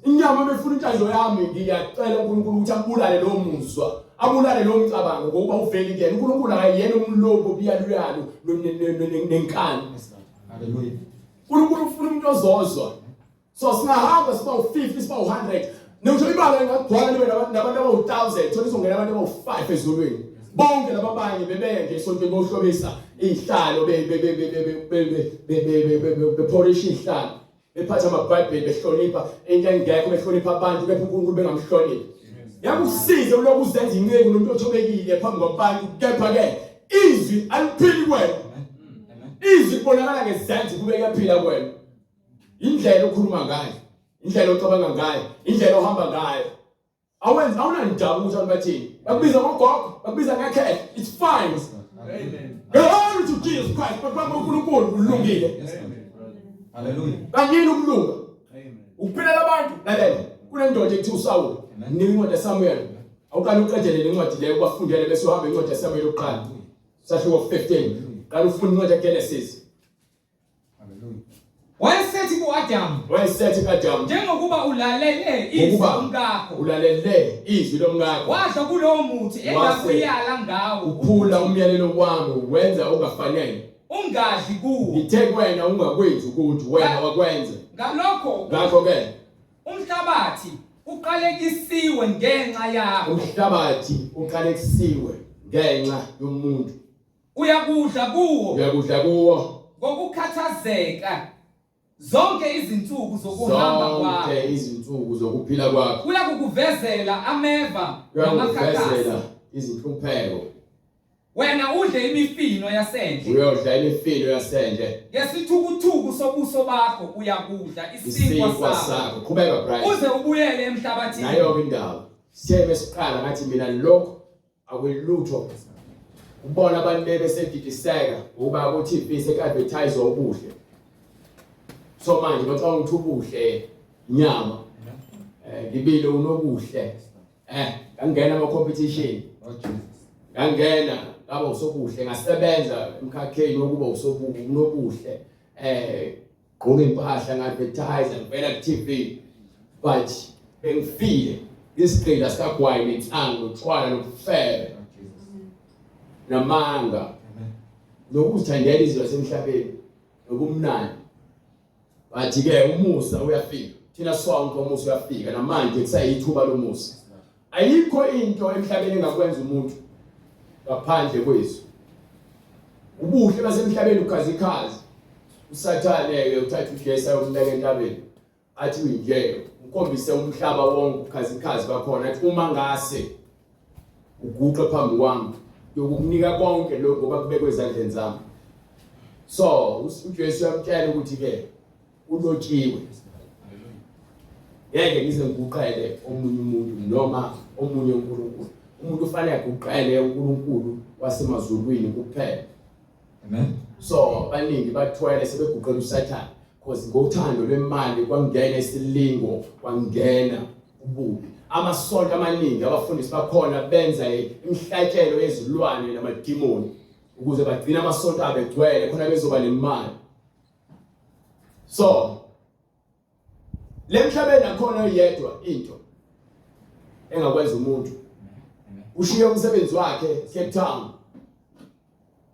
Inyama befuna intando yami ngiyacela uNkulunkulu ukuthi abulale lo muzwa abulale lo mcabango ngokuba uveli kuyena uNkulunkulu akayena umlobo obuyaluyalu nenkani Hallelujah. uNkulunkulu ufuna umuntu ozozwa so singahamba siba u50 siba u100 ngisho ibala lingagcwala libe nabantu abawu1000 thola izongena abantu abawu5 ezulwini bonke laba abanye bebeye nje esontweni bohlobisa izihlalo be be be be be be be bephorisha izihlalo bephatha amabhayibheli behlonipha into engekho behlonipha abantu kepha uNkulunkulu bengamhloniphi yakusize ulokhu uzenza inceku nomuntu othobekile phambi kwabantu kepha ke izwi aliphili kuwena izwi libonakala ngezenzo kube kuyaphila kuwena indlela okhuluma ngayo indlela ocabanga ngayo indlela ohamba ngayo Awenzi awunandaba ukuthi abantu bathini. Bakubiza ngogogo, bakubiza ngekhehla. It's fine. Amen. Glory to Jesus Christ. But baba uNkulunkulu ulungile. Hallelujah. Kanyini ukulunga. Amen. Ukuphilela abantu lalela. Kunendoda ethi uSawuli. Nika incwadi yaSamuel. Awuqale uqedele le ncwadi leyo ubafundele bese uhamba incwadi yaSamuel yokuqala. Sahluko 15. Qala ufunda incwadi yaGenesis. Wayesethi ku-Adamu, Wayesethi kuAdamu, njengokuba ulalele izwi ngokuba lomkakho, ulalele izwi lomkakho, wadla kulowo muthi Wase engakuyala ngawo, uphula umyalelo wami, wenza okungafanele. ungadli kuwo. Ngithe kuwena ungakwenzi ukuthi wena wakwenza. Ngalokho Ngakho-ke umhlabathi uqalekisiwe ngenxa yakho. umhlabathi uqalekisiwe ngenxa yomuntu. Uyakudla kuwo Uyakudla kuwo ngokukhathazeka zonke izinsuku zokuhamba kwakho. zonke izinsuku zokuphila kwakho. Uyakukuvezela ameva namakhakhasi. Uyakuvezela izinhlupheko. Wena udle imifino yasendle. Uyodla imifino yasendle. Ngesithukuthuku sobuso bakho uyakudla isinkwa Isinkwa sakho. sakho. Qhubeka Brian. Uze ubuyele emhlabathini. Nayo-ke indaba. Sithe mesiqala ngathi mina lokho Akulutho. Ubona abantu bebe sedidiseka ngoba ku TV sek-advertise ubuhle. So manje bacabanga ukuthi ubuhle inyama. Eh ngibile unobuhle. Eh ngangena ama competition. Oh Jesus. Ngangena ngaba usobuhle ngasebenza emkhakheni wokuba usobuhle unobuhle. Eh gqoka impahla ngi-advertise ngivela ku-TV but bengifile isigqila sikagwayi nensangu notshwala nobufebe namanga nokuzithandela izinto zasemhlabeni nobumnandi but-ke umusa uyafika thina sonke umusa uyafika namanje kusayithuba lomusa Ayikho into emhlabeni engakwenza umuntu ngaphandle kwezwi. Ubuhle basemhlabeni ukhazikhazi. USathane ke uthatha uJesu ayombeka entabeni. Athi uyinje Ukhombise umhlaba wonke ubukhazikhazi bakhona athi uma ngase uguqe phambi kwami ngiyokukunika konke lokhu ngoba kubekwe ezandleni zami. So uJesu uyamtshela ukuthi ke ulotshiwe ngeke ngize ngiguqele omunye umuntu noma omunye uNkulunkulu. Umuntu ufanele aguqele uNkulunkulu wasemazulwini kuphela. Amen. So abaningi bathwele sebeguqela uSathane because ngothando lwemali kwangena isilingo kwangena ububi. Amasonto amaningi abafundisi bakhona benza imihlatshelo yezilwane namadimoni ukuze bagcine amasonto abo egcwele khona bezoba nemali. So Lemhlabeni akhona oyedwa into engakwenza umuntu ushiye umsebenzi wakhe Cape Town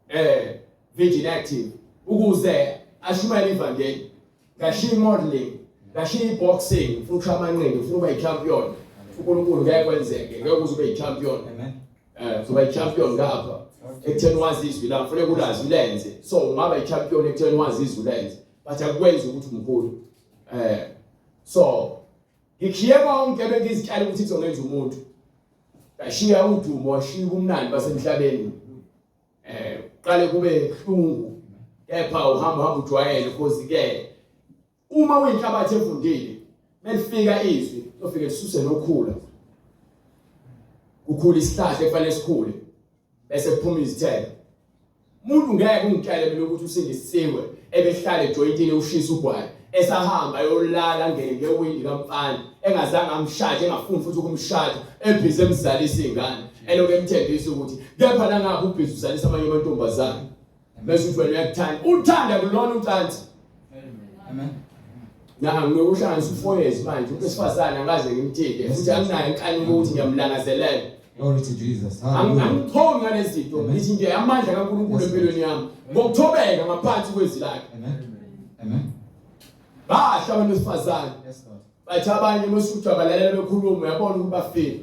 eh Virgin Active ukuze ashumayele ivangeli ngashiya modeling ngashiya boxing ufuna ukushaya amanqindi ufuna ukuba yi-champion uNkulunkulu ngeke kwenzeke ngeke uze ube yi-champion amen eh uzoba yi-champion ngapha ekutheni wazi izwi lami kufanele ulazi ulenze so ungaba yi-champion ekutheni wazi izwi ulenze but akukwenzi ukuthi umkhulu eh so ngikhiye konke bengizitshela ukuthi kuzongenza umuntu ngashiya udumo washiya ubumnandi basemhlabeni eh qale kube hlungu kepha uhamba uhamba ujwayele because ke uma uyinhlabathi evundile melifika izwi lofike lisuse nokhula kukhula isihlahla efanele sikhule bese kuphuma izithelo umuntu ngeke ungitshele mina ukuthi usindisiwe ebehlala ejoyintini ushisa ugwayi esahamba ayolala angene ngewindi kamfana engazange amshade engafuni futhi ukumshada ebhizi emzalisa ingane elokhu emthembisa ukuthi kepha nangapha ubhizi uzalisa amanye amantombazane bese uthi wena uyakuthanda uthanda kulona ucansi Amen. Na nginokuhlanganisa u4 years manje umuntu wesifazane angaze ngimthinte futhi anginayo inkanuko ukuthi ngiyamlangazelela. Glory to Jesus. Hallelujah. Angithongi ngalezi zinto ngithi nje amandla kaNkulunkulu empilweni yami ngokuthobeka ngaphansi kwezwi lakhe. Amen. Amen. Bahla abantu besifazane. Yes Lord. Bathi abanye mosuthu abalalela bekhuluma uyabona ukuthi bafile.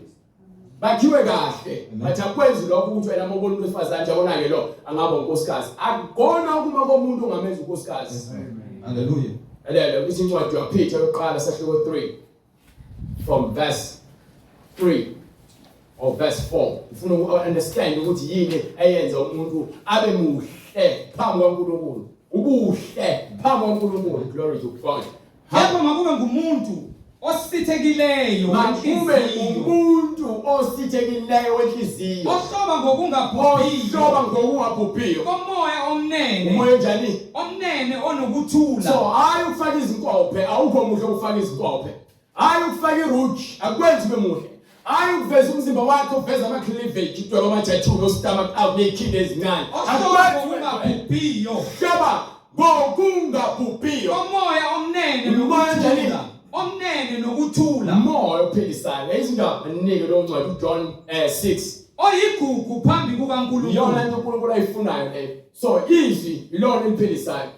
Bakhiwe kahle. Bathi akwenzi lokho ukuthi wena mobona umuntu wesifazane nje yabona ke lo angaba unkosikazi. Akukona ukuma komuntu ongamenza unkosikazi. Hallelujah. Elele ukuthi incwadi yaPeter yokuqala sahluko 3 from verse 3 or verse 4. Ufuna uku understand ukuthi yini eyenza umuntu abe muhle phambi kwaNkulunkulu. Ubuhle phambi kwaNkulunkulu. Glory to God. Kepha makube ngumuntu osithekileyo Makube wenhliziyo, umuntu osithekileyo wenhliziyo. ohloba ngokungabhubhiyo Ohloba ngokungabhubhiyo. komoya omnene Umoya onjani? omnene onokuthula So hayi ukufaka izinkophe, awukho muhle ukufaka izinkophe. Hayi ukufaka irouge, akwenzi ube muhle. Hayi ukuveza umzimba wakho uveza ama cleavage, udweba ama tattoo no stomach out nezikhindi ezincane. ohloba Akwenzi ube muhle. ngokungabhubhiyo Hloba ngokungabhubhiyo. komoya omnene Umoya onjani? nokuthula omnene nokuthula Umoya ophilisayo. Izindaba nginike lo ncwadi uJohn 6. oyigugu phambi Iyona kukaNkulunkulu into uNkulunkulu ayifunayo leyo. So izwi ilona eliphilisayo.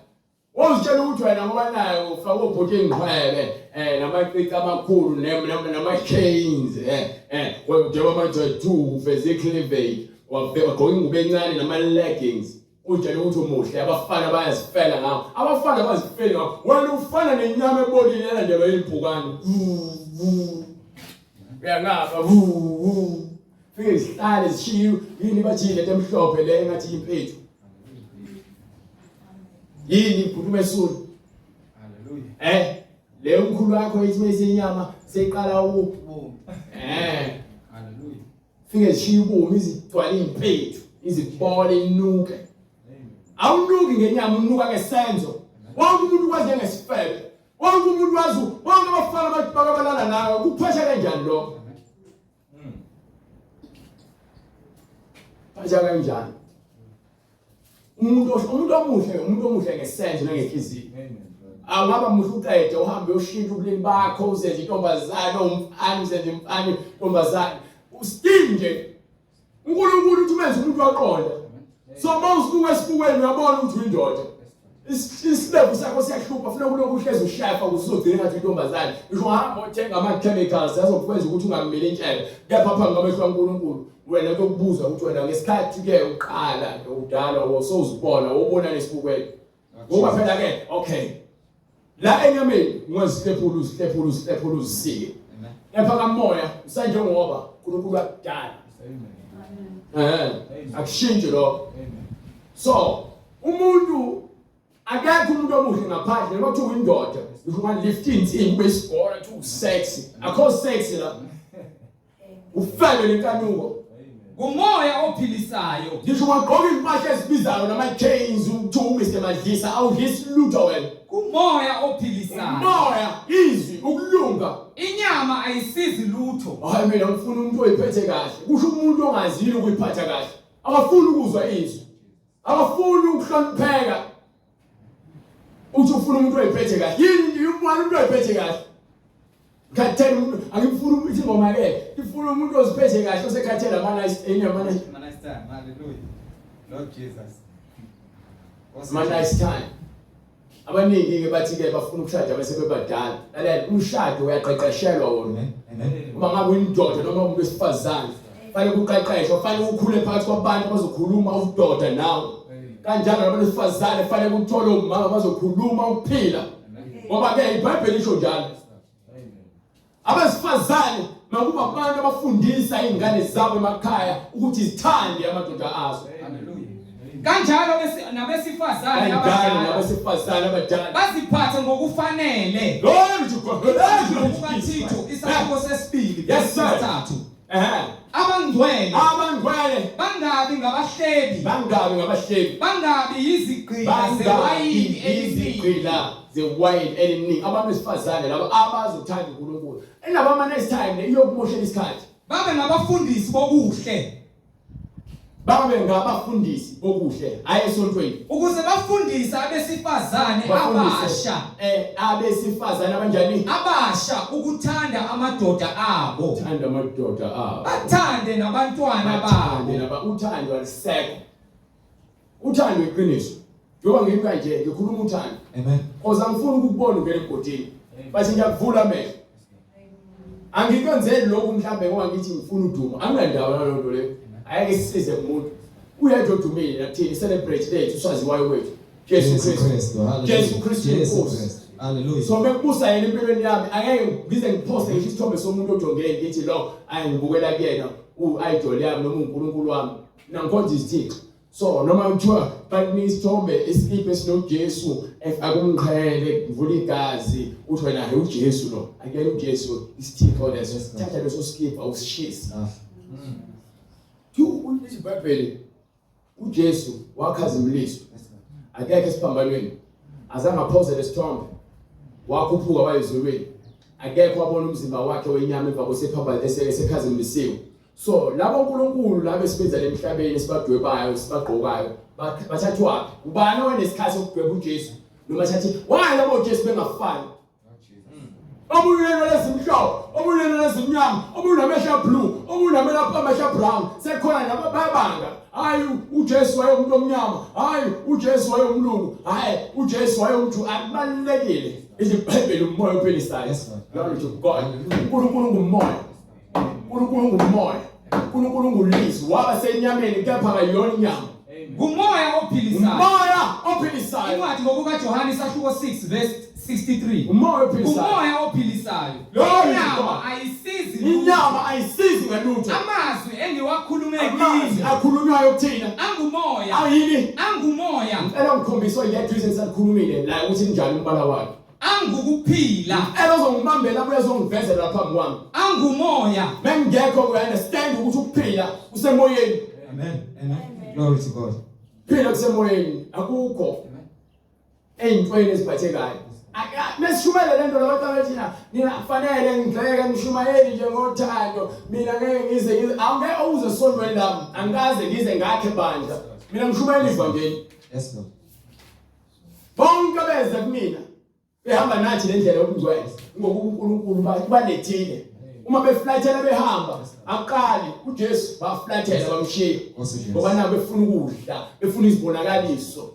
Wawuzitshela ukuthi wena ngoba naye ufake ubhuti ingqwele eh namacici amakhulu nama chains eh eh wena manje two ufeze cleavage wagqoka ingubo encane nama leggings utshela ukuthi umuhle abafana bayazifela ngawo abafana bazifeli ngawo wena ufana nenyama ebolile elandelwa impukane uyangapha fike zihlale zishiye yini bathi lento emhlophe le engathi impethu yini ibhuti umesulu Hallelujah. eh le umkhulu wakho ithi mesenyama seqala u eh Hallelujah. fike zishiye ubumi izigcwala impethu izibole inuke awunuki ngenyama unuka ngesenzo wonke umuntu ukwazi njengesifebe wonke umuntu wazi wonke abafana abalala nawe kuphesha kanjani lokho Phasha kanjani umuntu umuntu omuhle umuntu omuhle ngesenzo nangenhliziyo awungaba muhle uqede uhambe uyoshintsha ubulili bakho uzenze intombazane umfana uzenze umfana intombazane still nje uNkulunkulu uthi umenze umuntu waqonda so uma usibuka esibukweni uyabona ukuthi uyindoda isilevu sakho siyahlupha funa kulokhu uhlezi ushafa ukuze uzogcina ngathi intombazane ngisho uhamba othenga ama-chemicals azokwenza ukuthi ungamili intshebe kepha phambi kwamehlo kaNkulunkulu wena kuyokubuza ukuthi wena ngesikhathi-ke uqala udalwa sowuzibona wobona nesibukweni ngoba phela-ke okay La enyameni ungazihlephula uzihlephula uzihlephula uzisike. Kepha kamoya usanjengoba uNkulunkulu akudala. Amen. Akushintshi lokho. So umuntu akekho umuntu omuhle ngaphandle noma kuthiwa indoda ngisho ungalift insimbi ube isigora kuthiwa usexy akho sexy la ufebe lenkanuko Ngumoya ophilisayo. Ngisho ungagqoka impahla ezibizayo nama chains ukuthiwa uMr Madlisa awudlisi lutho wena. Kumoya ophilisayo. Umoya, izwi, ukulunga. Inyama ayisizi lutho. Hayi mina ngifuna umuntu oyiphethe kahle. Kusho umuntu ongazile ukuyiphatha kahle. Akafuni ukuzwa izwi. Akafuni ukuhlonipheka. Uthi ufuna umuntu oyiphethe kahle. Yini ubona umuntu oyiphethe kahle? Ngikhathele umuntu angifuni umuntu ingoma ke. Ngifuna umuntu oziphethe kahle osekhathele ama nice enye ama nice nice time. Hallelujah. Lord Jesus. Ama nice time. Abaningi ke bathi ke bafuna ukushada bese bebadala. Lalela umshado uyaqeqeshelwa wona. Uma ngabe uyindoda noma umuntu wesifazane, fanele uqeqeshwe, fanele ukhule phakathi kwabantu abazokhuluma ubudoda nawe. Kanjalo nabantu besifazane fanele uthole umama abazokhuluma ukuphila. Ngoba ke iBhayibheli lisho njalo. Abesifazane makuba abantu abafundisa izingane zabo emakhaya ukuthi zithande amadoda azo. Hallelujah. Kanjalo nabesifazane abadala nabesifazane abadala baziphathe ngokufanele. Glory to God. KukaThithu isahluko sesibili yes sesithathu. Ehhe. Abangcwele abangcwele bangabi ngabahlebi bangabi ngabahlebi bangabi yizigqila zewayini izigqila zewayini eliningi abantu besifazane laba abazothanda uNkulunkulu indaba ama next time le iyokumoshela isikhathi babe ngabafundisi bokuhle babe ngabafundisi bokuhle hayi esontweni ukuze bafundise abesifazane abasha eh abesifazane abanjani abasha ukuthanda amadoda abo thanda amadoda abo bathande nabantwana babo naba uthando alisekho uthando iqiniso njengoba ngimi kanje ngikhuluma uthando amen cause angifuni ukukubona ungena egodini but ngiyakuvula amehlo angikwenzeli lokhu mhlambe ngoba ngithi ngifuna udumo anginandawo naloo nto leyo ayeke sisize kumuntu uyedwa odumile nakuthini celebrate lethu usaziwayo wethu Jesu Kristu Jesu Kristu inkosi Hallelujah so mekubusa yena empilweni yami angeke ngize ngiphoste ngisho isithombe somuntu ojongene ngithi lo ayingibukela kuyena u-idol yami noma uNkulunkulu wami mina ngikhonza izithixo so noma kuthiwa bakunika isithombe isikipha esinoJesu efaka umqhele kuvula igazi uthi wena he uJesu lo akuyena uJesu isithixo leso thatha leso sikipha usishise ah. Thu iBhayibheli uJesu wakhazimliswa akekho esiphambanweni azange aphoze lesithombe wakhuphuka wayezulwini akekho wabona umzimba wakhe wenyama emva kwesephambano esekhazimlisiwe So labo uNkulunkulu laba esibenza lemhlabeni esibadwebayo esibagqokayo bathathwaphi? Ubani owayenesikhathi sokudweba uJesu noma thathi why labo Jesu bengafani? Omunye unenwele ezimhlophe, omunye unenwele ezimnyama, omunye unamehlo blue, omunye unamehlo amehlo brown. Sekukhona nabo bayabanga. Hayi uJesu wayengumuntu omnyama, hayi uJesu wayengumlungu, hayi uJesu wayengumJuda. Akubalulekile. IBhayibheli umoya ophilisayo. Glory to God. uNkulunkulu ngumoya. uNkulunkulu ngumoya uNkulunkulu ngulizwi waba senyameni kepha kayona inyama Ngumoya ophilisayo. Umoya ophilisayo. Incwadi ngokukaJohane isahluko 6 verse 63. Umoya ophilisayo. Umoya ophilisayo. Inyama ayisizi lutho. Inyama ayisizi ngalutho. Amazwi engiwakhulume Amazwi kini akhulunywayo kuthina angumoya. Ayini? Angumoya. Ngicela ungikhombise oyedwa izwi esalikhulumile la ukuthi linjani umbala wakhe. Angukuphila. Elozongibambela abuye azongivezela phambi kwami. Angumoya. Mengekho ku understand ukuthi ukuphila kusemoyeni. Amen. Amen. Glory to God. Phila kusemoyeni akukho eyintweni eziphathekayo. Mesishumele lento labantu abathina nina kufanele ngigxeke ngishumayeli nje ngothando mina ngeke ngize ngize awungeke uze esondweni lami angikaze ngize ngakhe bandla mina ngishumayela ivangeli. Yes Lord. Bonke beze kumina behamba nathi le ndlela yobungcwele ngokuba uNkulunkulu ubalethile. Uma beflathela behamba aqali uJesu baflathela bamshiya ngoba nabo befuna ukudla befuna izibonakaliso.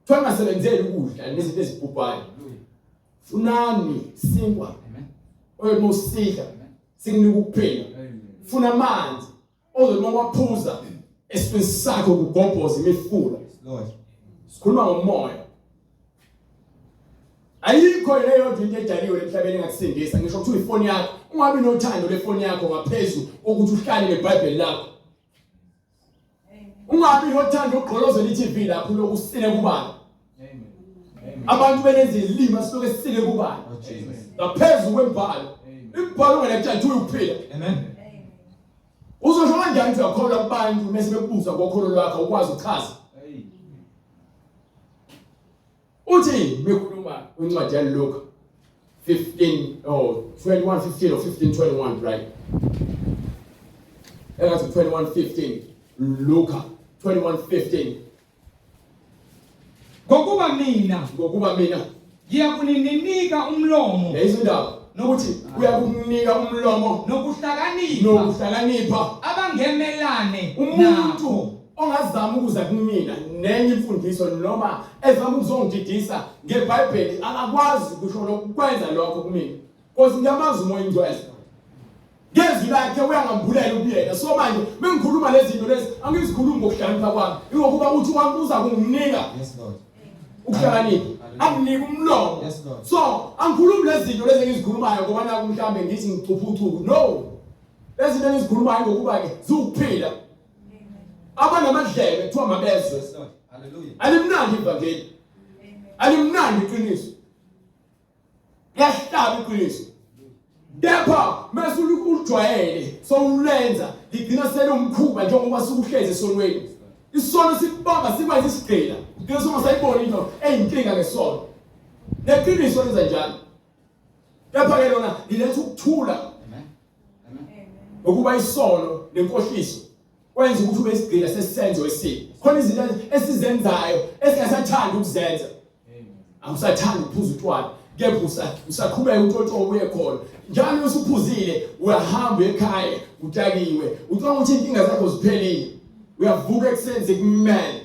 Kuthiwa ningasebenzeli ukudla nezinto ezibhubhayo. Funani sinkwa oyothi uma usidla sikunika ukuphila. Funa amanzi ozothi uma waphuza esifini sakho kugobhoza imifula. Lord. Sikhuluma ngomoya. Ayikho leyodwa into edaliwe emhlabeni engakusindisa ngisho kuthiwa ifoni yakho ungabi nothando lefoni yakho ngaphezu kokuthi uhlale neBhayibheli lakho. Ungabi nothando ugqolozela i-TV lapho lokusile kubani. Abantu benezilima sisuke sisile kubani. Oh, Ngaphezu kwembhalo. Imbhalo ungenakutshela ukuphila. Amen. Uzosho kanjani ukuthi uyakholwa kubantu mese bekubuza ngokholo lwakho ukwazi ukuchaza? Uthi mekhuluma kwincwadi yaLuka 15 or 21 15 or 15 21 right? Engathi 21 15 Luka 21 15 Ngokuba mina ngokuba mina ngiyakuninika umlomo lezi indaba nokuthi uyakunika umlomo nokuhlakanipha nokuhlakanipha abangemelane umuntu nakho. ongazama ukuza kumina nenye imfundiso noma ezama ukuzongididisa ngeBhayibheli akakwazi kusho lokwenza lokho kumina because ngiyamazi umoya ingcwele ngezwi lakhe uyangambulela ubuyena so manje mengikhuluma lezi zinto lezi angizikhulumi ngokuhlakanipha kwami ingokuba uthi wami uza kunginika Yes Lord. ukuhlakanipha anginike umlomo Yes, Lord. so angikhulumi lezi zinto lezi engizikhulumayo ngoba naku mhlambe ngithi ngicuphucuku no lezi zinto engizikhulumayo ngokuba ke ziwukuphila abanamadlebe kuthiwa mabezwe Yes Lord. Hallelujah. alimnandi ivangeli alimnandi iqiniso liyahlaba iqiniso kepha mase ulijwayele sowulenza ligcina selumkhuba njengoba sukuhlezi esonweni isono sikubamba sikwenza isigqila ugcina sungasayiboni into eyinkinga ngesono neqiniso lenza njalo kepha ke lona liletha ukuthula Amen. Amen. ngokuba isono nenkohliso kwenza ukuthi ube isigqila sesenzo esibi khona izinto esizenzayo esingasathandi ukuzenza awusathandi ukuphuza utshwala kepha usaqhubeka untshontsho uye khona njalo usuphuzile uyahamba ekhaya utakiwe ucabanga ukuthi inkinga zakho ziphelile uyavuka ekuseni sekumele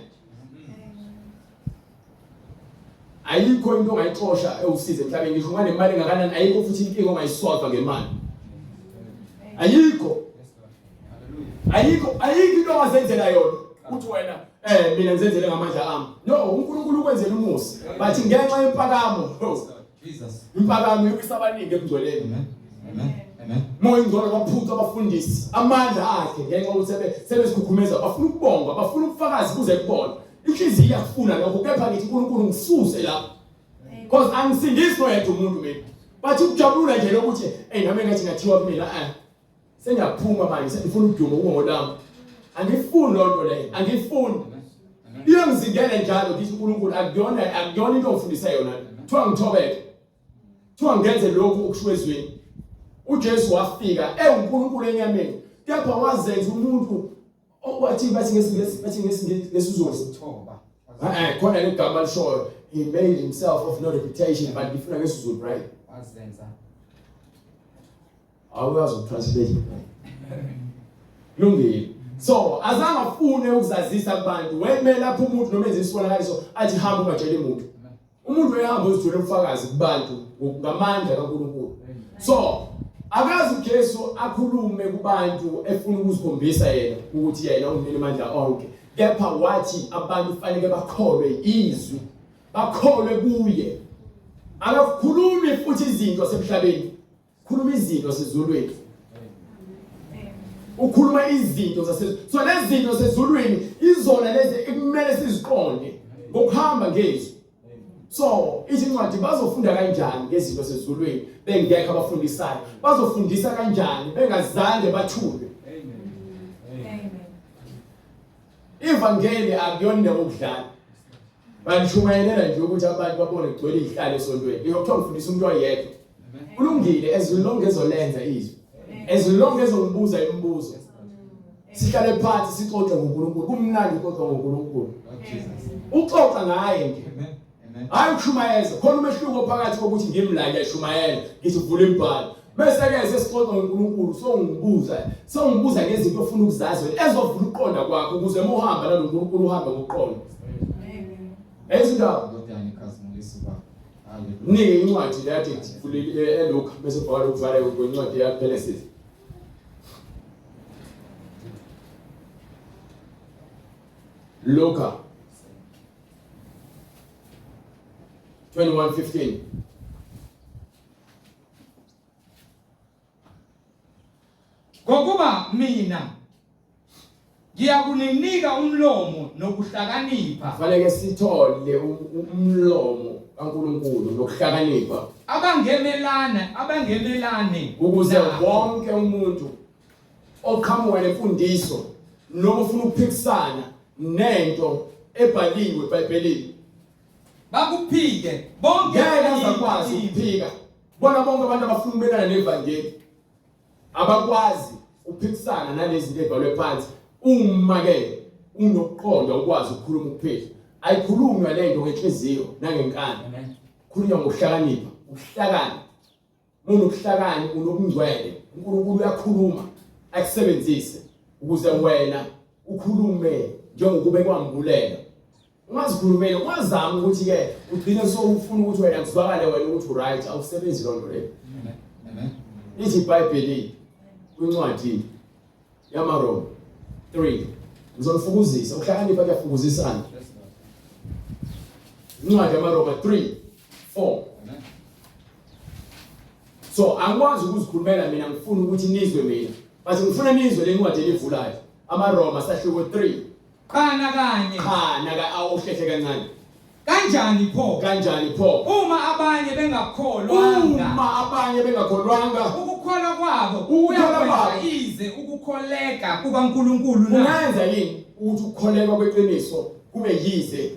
ayikho into ongayixosha ewusize emhlabeni ngisho unganemali engakanani ayikho futhi inkinga ongayisolva ngemali ayikho ayikho ayikho into ongazenzela yona uthi wena eh mina ngizenzele ngamandla ami no uNkulunkulu ukwenzela umusa bathi ngenxa yempakamo Jesus impakamo iwisa abaningi ebungcweleni Amen Amen Amen Moya ingcwele waphuca abafundisi amandla akhe ngenxa yokuthi sebezikhukhumeza bafuna ukubongwa bafuna ubufakazi kuze kubona inhliziyo iyakufuna lokho kepha ngithi uNkulunkulu ngisuse lapho because angisindisi noyedwa umuntu mina bathi ukujabula nje lokuthi hey nami ngathi ngathiwa kumina eh sengiyaphuma manje sengifuna udumo kungolami angifuni lonto leyo angifuni iyongizingele njalo ngithi uNkulunkulu akuyona akuyona into ongifundisa yona kuthiwa ngithobeke kuthiwa ngenze lokhu okushiwo ezweni uJesu wafika ewuNkulunkulu enyameni kepha wazenza umuntu Wathi bathi ngesiNgisi bathi ngesiZulu Thoba. Eh khona legama lishoyo he made himself of no reputation but ngifuna ngesiZulu right Wazenza. Awuyazi ukutranslate. Lungile. So azange afune ukuzazisa kubantu wemele lapho umuntu noma enze isibonakaliso athi hamba ungatsheli muntu. Umuntu uyahamba uzithola ubufakazi kubantu ngamandla kaNkulunkulu. So akazi uJesu akhulume kubantu efuna ukuzikhombisa yena ukuthi yena ungumnini mandla onke. Kepha wathi abantu kufanele bakholwe izwi, bakholwe kuye. Akakhulumi futhi izinto semhlabeni. Khuluma izinto sezulwini. Ukhuluma izinto zasezulwini. So lezi zinto sezulwini izona lezi ekumele siziqonde ngokuhamba ngezwi. So izincwadi bazofunda kanjani ngezinto sezulwini bengekho abafundisayo? Bazofundisa kanjani bengazange bathulwe? Amen. Ivangeli akuyona indawo yokudlala. Banishumayelela nje ukuthi abantu babone kugcwele izihlalo esontweni. Ngiyokuthiwa ngifundisa umuntu oyedwa. Kulungile as long as olenza izwi. As long as ungibuza imibuzo. Sihlale phansi sixoxe ngoNkulunkulu. Kumnandi ukuxoxa ngoNkulunkulu. Uxoxa ngaye nje. Hayi ukushumayeza. Khona umehluko phakathi kokuthi ngimla ngiyashumayela, ngithi vula imibhalo. Bese ke sesixoxa ngoNkulunkulu songibuza, songibuza ngezinto ofuna ukuzazi wena ezovula ukuqonda kwakho ukuze uma uhamba naloNkulunkulu uhambe ngokuqonda. Amen. Ezindaba Ndodana ikhazimulisa ubaba. Hallelujah. Mnike incwadi le yathi vulile eLuka bese ubhala ukuvala kwencwadi ya Genesis. Luka 21:15. mina ngiyakuninika umlomo nokuhlakanipha. Kufanele sithole umlomo kaNkulunkulu nokuhlakanipha. Abangemelana, abangemelane ukuze wonke umuntu oqhamuka nemfundiso noma ufuna ukuphikisana nento ebhaliwe eBhayibhelini bakuphike bonke ngeke azakwazi ukuphika bona bonke abantu abafuna ukumelana nevangeli abakwazi ukuphikisana nalezi zinto ezibhalwe phansi uma ke unokuqonda ukwazi ukukhuluma ukuphila ayikhulunywa lento ngenhliziyo nangenkani khulunywa ngokuhlakanipha ubuhlakani unobuhlakani unobungcwele uNkulunkulu uyakhuluma akusebenzise ukuze wena ukhulume njengokuba ekwambulela ungazikhulumeli ungazami ukuthi ke ugcine sowufuna ukuthi wena kuzwakale wena ukuthi uright awusebenzi loo nto leyo ithi ibhayibheli kwincwadi yamaRoma 3 ngizonifukuzisa ukuhlakanipha kuyafukuzisana incwadi yamaRoma 3 4 so angikwazi ukuzikhulumela mina ngifuna ukuthi nizwe mina but ngifuna nizwe le ncwadi elivulayo amaRoma sahluko 3 Cha nakanye. Cha naka awuhlehle kancane. Kanjani pho? Kanjani pho? Uma abanye bengakholwanga. Uma abanye bengakholwanga. Ukukholwa kwabo kuyakwenza ize ukukholeka kukaNkulunkulu na? Kungenza yini ukuthi ukukholeka kweqiniso kube yize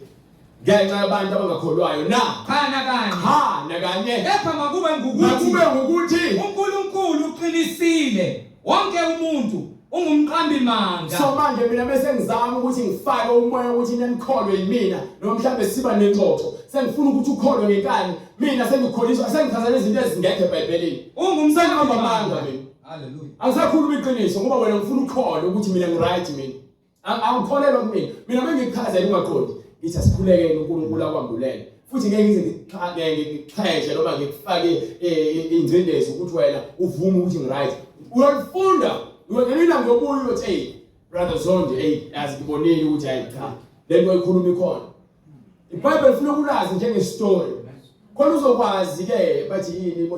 ngenxa yabantu abangakholwayo na? Cha nakanye. Cha nakanye. Kepha makube ngukuthi makube ngukuthi uNkulunkulu uqinisile wonke umuntu ungumqambi manga. So manje mina bese ngizama ukuthi ngifake umoya ukuthi nanikholwe yimina noma mhlambe siba nengxoxo sengifuna ukuthi ukholwe ngenkani mina sengikholiswa sengichaza izinto ezingekho eBhayibhelini. Ungumqambi manga mina. Hallelujah. Angisakhuluma iqiniso ngoba wena ngifuna ukholwe ukuthi mina ngiright mina. Angikholelwa kumina. Mina mengikuchazela ungaqondi ngithi asikhulekeni uNkulunkulu akwambulele. Futhi ngeke ngize ngikuxheshe noma ngikufake eh, ingcindezi ukuthi wena uvume ukuthi ngiright. Uyalifunda ngelinye ngobuya uyothi hey brother Zondi hey yazi ngibonile ukuthi hayi cha le nto oyikhuluma ikhona. IBhayibheli lifuna ukulazi njengestory. Khona uzokwazi ke bathi yini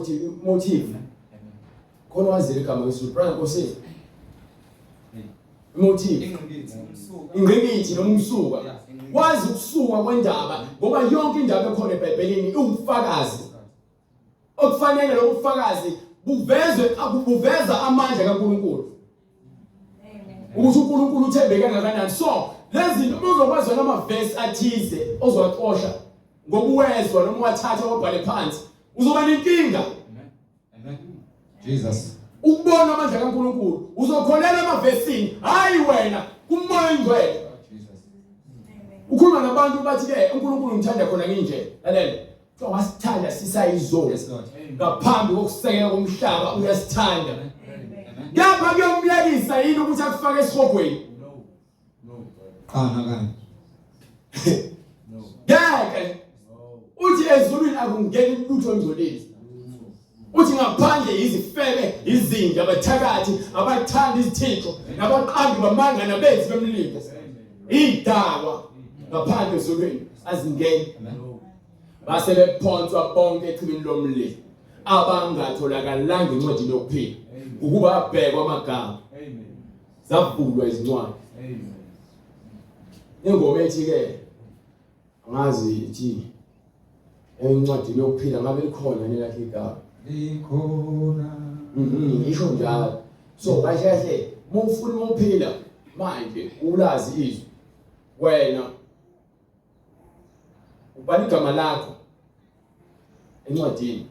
motive. Khona wazile igama ngesizulu brother Nkosi. Motive. Ingqikithi noma umsuka. Wazi ukusuka kwendaba ngoba yonke indaba ekhona eBhayibhelini iwubufakazi. Okufanele lobu bufakazi buvezwe buveza amandla kaNkulunkulu. Ukuthi uNkulunkulu uthembeke kangakanani. So lezi zinto uma uzokwazi wena amavesi athize ozowacosha ngokuwezwa noma uwathatha wabhale phansi uzoba nenkinga. Amen. Jesus. Ukubona amandla kaNkulunkulu uzokholelwa emavesini hayi wena kumoya oyingcwele. Ukhuluma nabantu bathi ke uNkulunkulu ngithanda khona nginje. Lalela. Kuthiwa wasithanda sisayizoni. Yes Lord. Ngaphambi kokusekela komhlaba uyasithanda. Kepha kuyomyekisa yini ukuthi akufake esihogweni? Cha nakanye. Ngeke. Uthi ezulwini akungeni lutho olungcolile. Uthi ngaphandle izifebe, izinja, abathakathi, abathanda izithixo, nabaqambi bamanga nabenzi bemlingo. Idakwa ngaphandle ezulwini azingeni. Base bephonswa bonke echibini lomlilo abangatholakalanga encwadini yokuphila ukuba abhekwa amagama. Zavulwa izincwadi. Amen. Ingoma ethi ke angazi ithi encwadini yokuphila ngabe likhona nelakhe igama. Likhona. Isho njalo. So kahle kahle uma ufuna ukuphila manje ulazi izwi wena ubhala igama lakho encwadini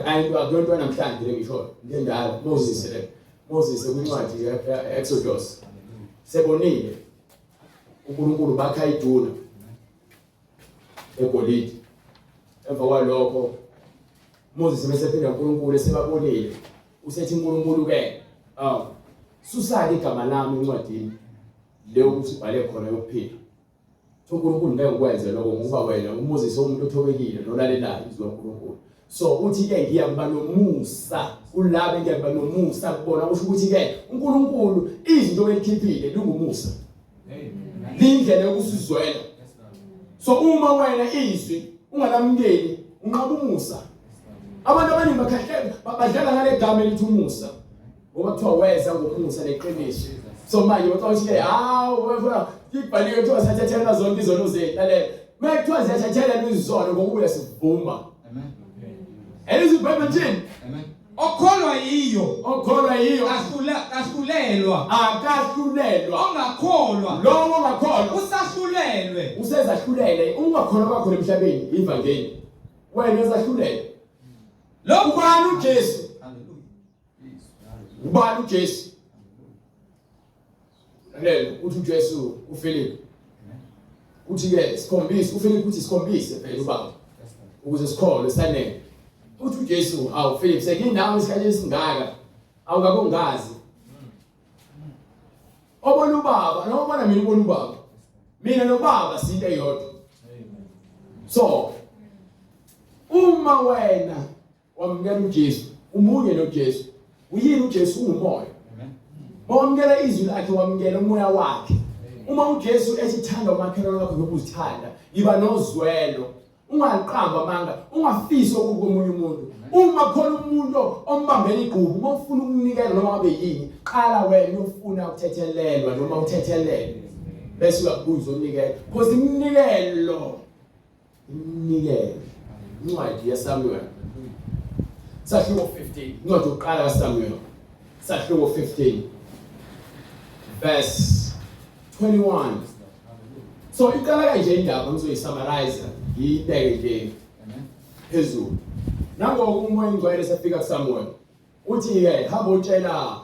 ayi akuyonto namhlanje le ngisho into endala Moses le Moses kwincwadi ye-Exodus sebonile uNkulunkulu bakha iduna egolide emva kwalokho Moses bese phinda uNkulunkulu esebabonile usethi uNkulunkulu ke aw susake igama lami encwadini leyo ukuthi ubhale khona yokuphila uNkulunkulu ngeke ukwenze lokho ngoba wena uMoses umuntu othobekile nolalelayo izwi laNkulunkulu so uthi ke ngiyakuba nomusa kulabo ngiyakuba nomusa kubona kusho ukuthi ke uNkulunkulu izinto elikhiphile lingumusa lindlela yokusizwela so uma wena izwi ungalamukeli unqaba umusa abantu abaningi bakhahleka badlala ngale gama elithi umusa. Ngoba kuthiwa weza ngomusa neqiniso. So manje ucabanga ukuthi ke hawu wena ibhaliwe kuthiwa siyathethelwa zonke izono zethu. Lalela. Uma kuthiwa siyathethelwa izono ngokuba uyasivuma. Amen. Elizwi iBhayibheli lithini? Amen. Okholwa yiyo Okholwa yiyo kahlula kahlulelwa akahlulelwa. ongakholwa Lowo ongakholwa usahlulelwe usezahlulele. Ungakholwa kwakho emhlabeni ivangeli. Wena uzahlulele. Lo Ubani uJesu? Hallelujah. Ubani uJesu? Lalela uthi uJesu kuFilip. Uthi ke sikhombise uFilip uthi sikhombise phela ubaba ukuze sikholwe sanele. Uthi uJesu awu Philip senginawe isikhathi esingaka awukakongazi. Obona ubaba noma ubona mina ubona ubaba. Mina nobaba sinto eyodwa. So uma wena wamukela uJesu umunye noJesu uyini uJesu ungumoya mawamukela izwi lakhe wamukela umoya wakhe uma uJesu ethi thanda umakhelwane wakho ngokuzithanda yiba nozwelo ungaqamba amanga ungafisi okubi komunye umuntu uma khona umuntu ombambela igqubu uma ufuna ukunikela noma ngabe yini qala wena ufuna ukuthethelelwa noma uthethelelwe bese uyabuza uzonikela because iminikelo Iminikelo. Incwadi yaSamuel. Sahluko 15. Incwadi yokuqala kaSamuel. Sahluko 15. Verse 21. So iqala kanje indaba ngizoyisummarize ngiyibeke nje phezulu. Nangoku uMoya oNgcwele sefika kuSamuel. Uthi-ke hamba utshela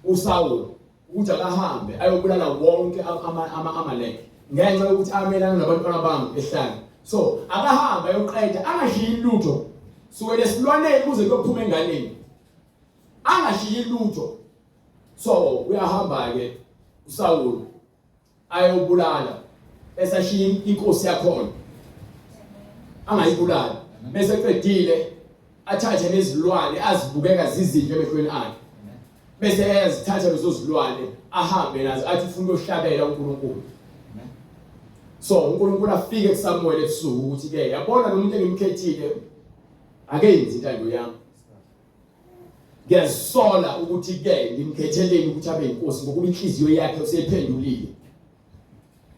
uSawulu ukuthi akahambe ayobulala wonke ama-Amaleki ngenxa yokuthi amelana nabantwana bami ehlane. So akahambe ayoqeda angashiyi lutho sukela esilwaneni kuze kuyophuma enganeni angashiyi lutho. So uyahamba-ke uSawulu ayobulala esashiya inkosi yakhona angayibulali bese qedile athathe nezilwane azibukeka zizinhle emehlweni akhe bese eyazithatha lezo zilwane ahambe nazo athi ufuna ukuyohlabela uNkulunkulu so uNkulunkulu afike kuSamuel ebusuku ukuthi ke yabona lo muntu engimkhethile akenzi intando yami Ngiyazisola ukuthi ke ngimkhetheleni ukuthi abe inkosi ngokuba inhliziyo yakhe useyiphendulile.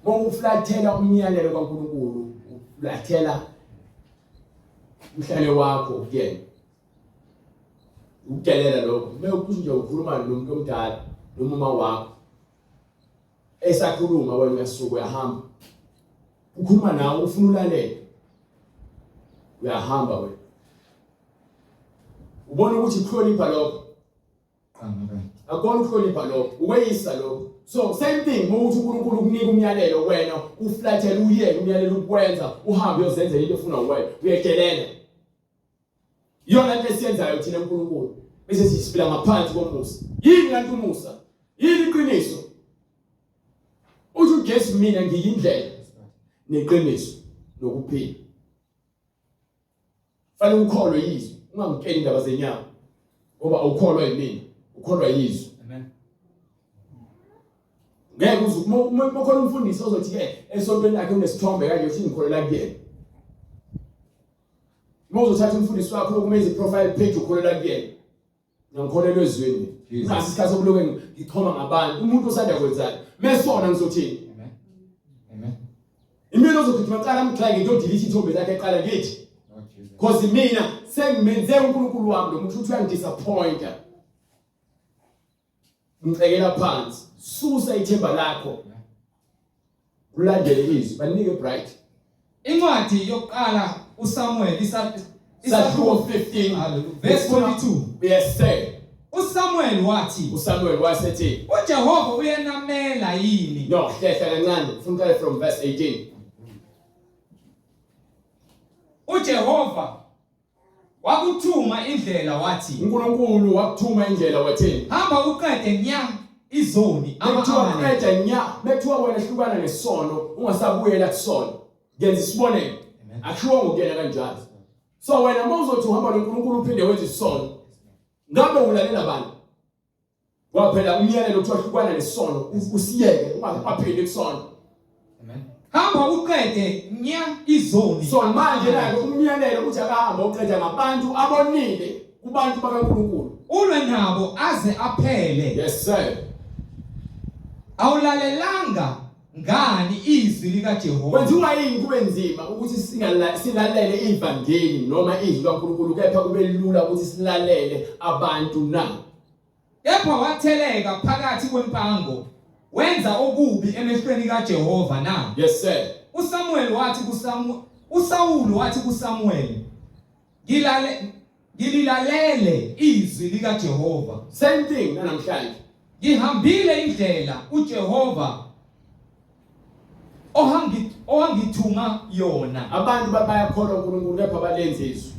Mawuflathela umyalelo kaNkulunkulu, uflathela umhlane wakho kuyena. Ukudelela lokho. Mewukuthi nje ukhuluma nomuntu omdala noma uma wakho. Esakhuluma wena uyasuka uyahamba. Ukhuluma nawe ufuna ulalele. Uyahamba wena. Ubona ukuthi ukuhlonipha lokho. Akubona ukuhlonipha lokho, ukweyisa lokho. So same thing ukuthi uNkulunkulu ukunika umyalelo wena uflathele uyeke umyalelo ukwenza uhambe uyozenzela into ofuna wena uyedelela. Iyona into esiyenzayo thina uNkulunkulu bese sisiphila ngaphansi komusa. Yini kanti umusa? Yini iqiniso? Uthi uJesu mina ngiyindlela neqiniso nokuphila. Fanele ukholwe yizwi, ungangitsheli indaba zenyama. Ngoba awukholwa yimina, ukholwa yizwi. Amen. Ngeke uze uma khona umfundisi ozothi ke esontweni lakhe unesithombe kanje uthi ngikholelwa kuyena. Uma uzothatha umfundisi wakho ukumenza i-profile page ukholelwa kuyena. Ngiyangikholelwa ezweni. Nasi isikhathi sokuloke ngichoma ngabantu. Umuntu osanda kwenzani? Mesona ngizothini? Amen. Amen. Imina ozogijima qala amgxeke ngiyodelete ithombe lakhe eqala ngithi. Cause mina sengimenze uNkulunkulu wami lo muntu uthi uyangidisappointa. Ngicekela phansi. Susa ithemba lakho. Ulandele izwi. Banike bright. Incwadi yokuqala uSamuel isahluko 15 Hallelujah. Verse 22. Yes sir. uSamuel wathi uSamuel wasethi uJehova uyenamela yini? No, hlehla kancane. Ufuna uqale from verse 18. uJehova Wakuthuma indlela wathi. uNkulunkulu wakuthuma indlela wathini? Hamba uqede nya izoni ama-Amaleki. Bekuthiwa qeda nya, bekuthiwa wena hlukana nesono, ungasabuyela kusona. Ngenza isibonelo. Akushiwo ngokuyena kanjalo. So wena uma uzothi uhamba noNkulunkulu uphinde wenze isono, ngabe ulalela bani? Ngoba phela umyalelo kuthiwa hlukana nesono, usiyeke ungaphindi kusona. Amen. Hamba uqede nya izoni. So manje la umyalelo uthi akahamba uqeda ngabantu abonile. Kubantu bakaNkulunkulu. Ulwe nabo aze aphele. Yes sir. Awulalelanga ngani izwi likaJehova? Kwenziwa yini kube nzima ukuthi silalele ivangeli noma izwi likaNkulunkulu kepha kube lula ukuthi silalele abantu na? Kepha watheleka phakathi kwempango wenza okubi emehlweni kaJehova na? Yes sir. uSamuel wathi kuSamuel uSawulu wathi kuSamuel ngilale ngililalele izwi likaJehova. Same thing namhlanje. Ngihambile indlela uJehova ohangi owangithuma yona. Abantu bayakholwa uNkulunkulu kepha balenze izwi.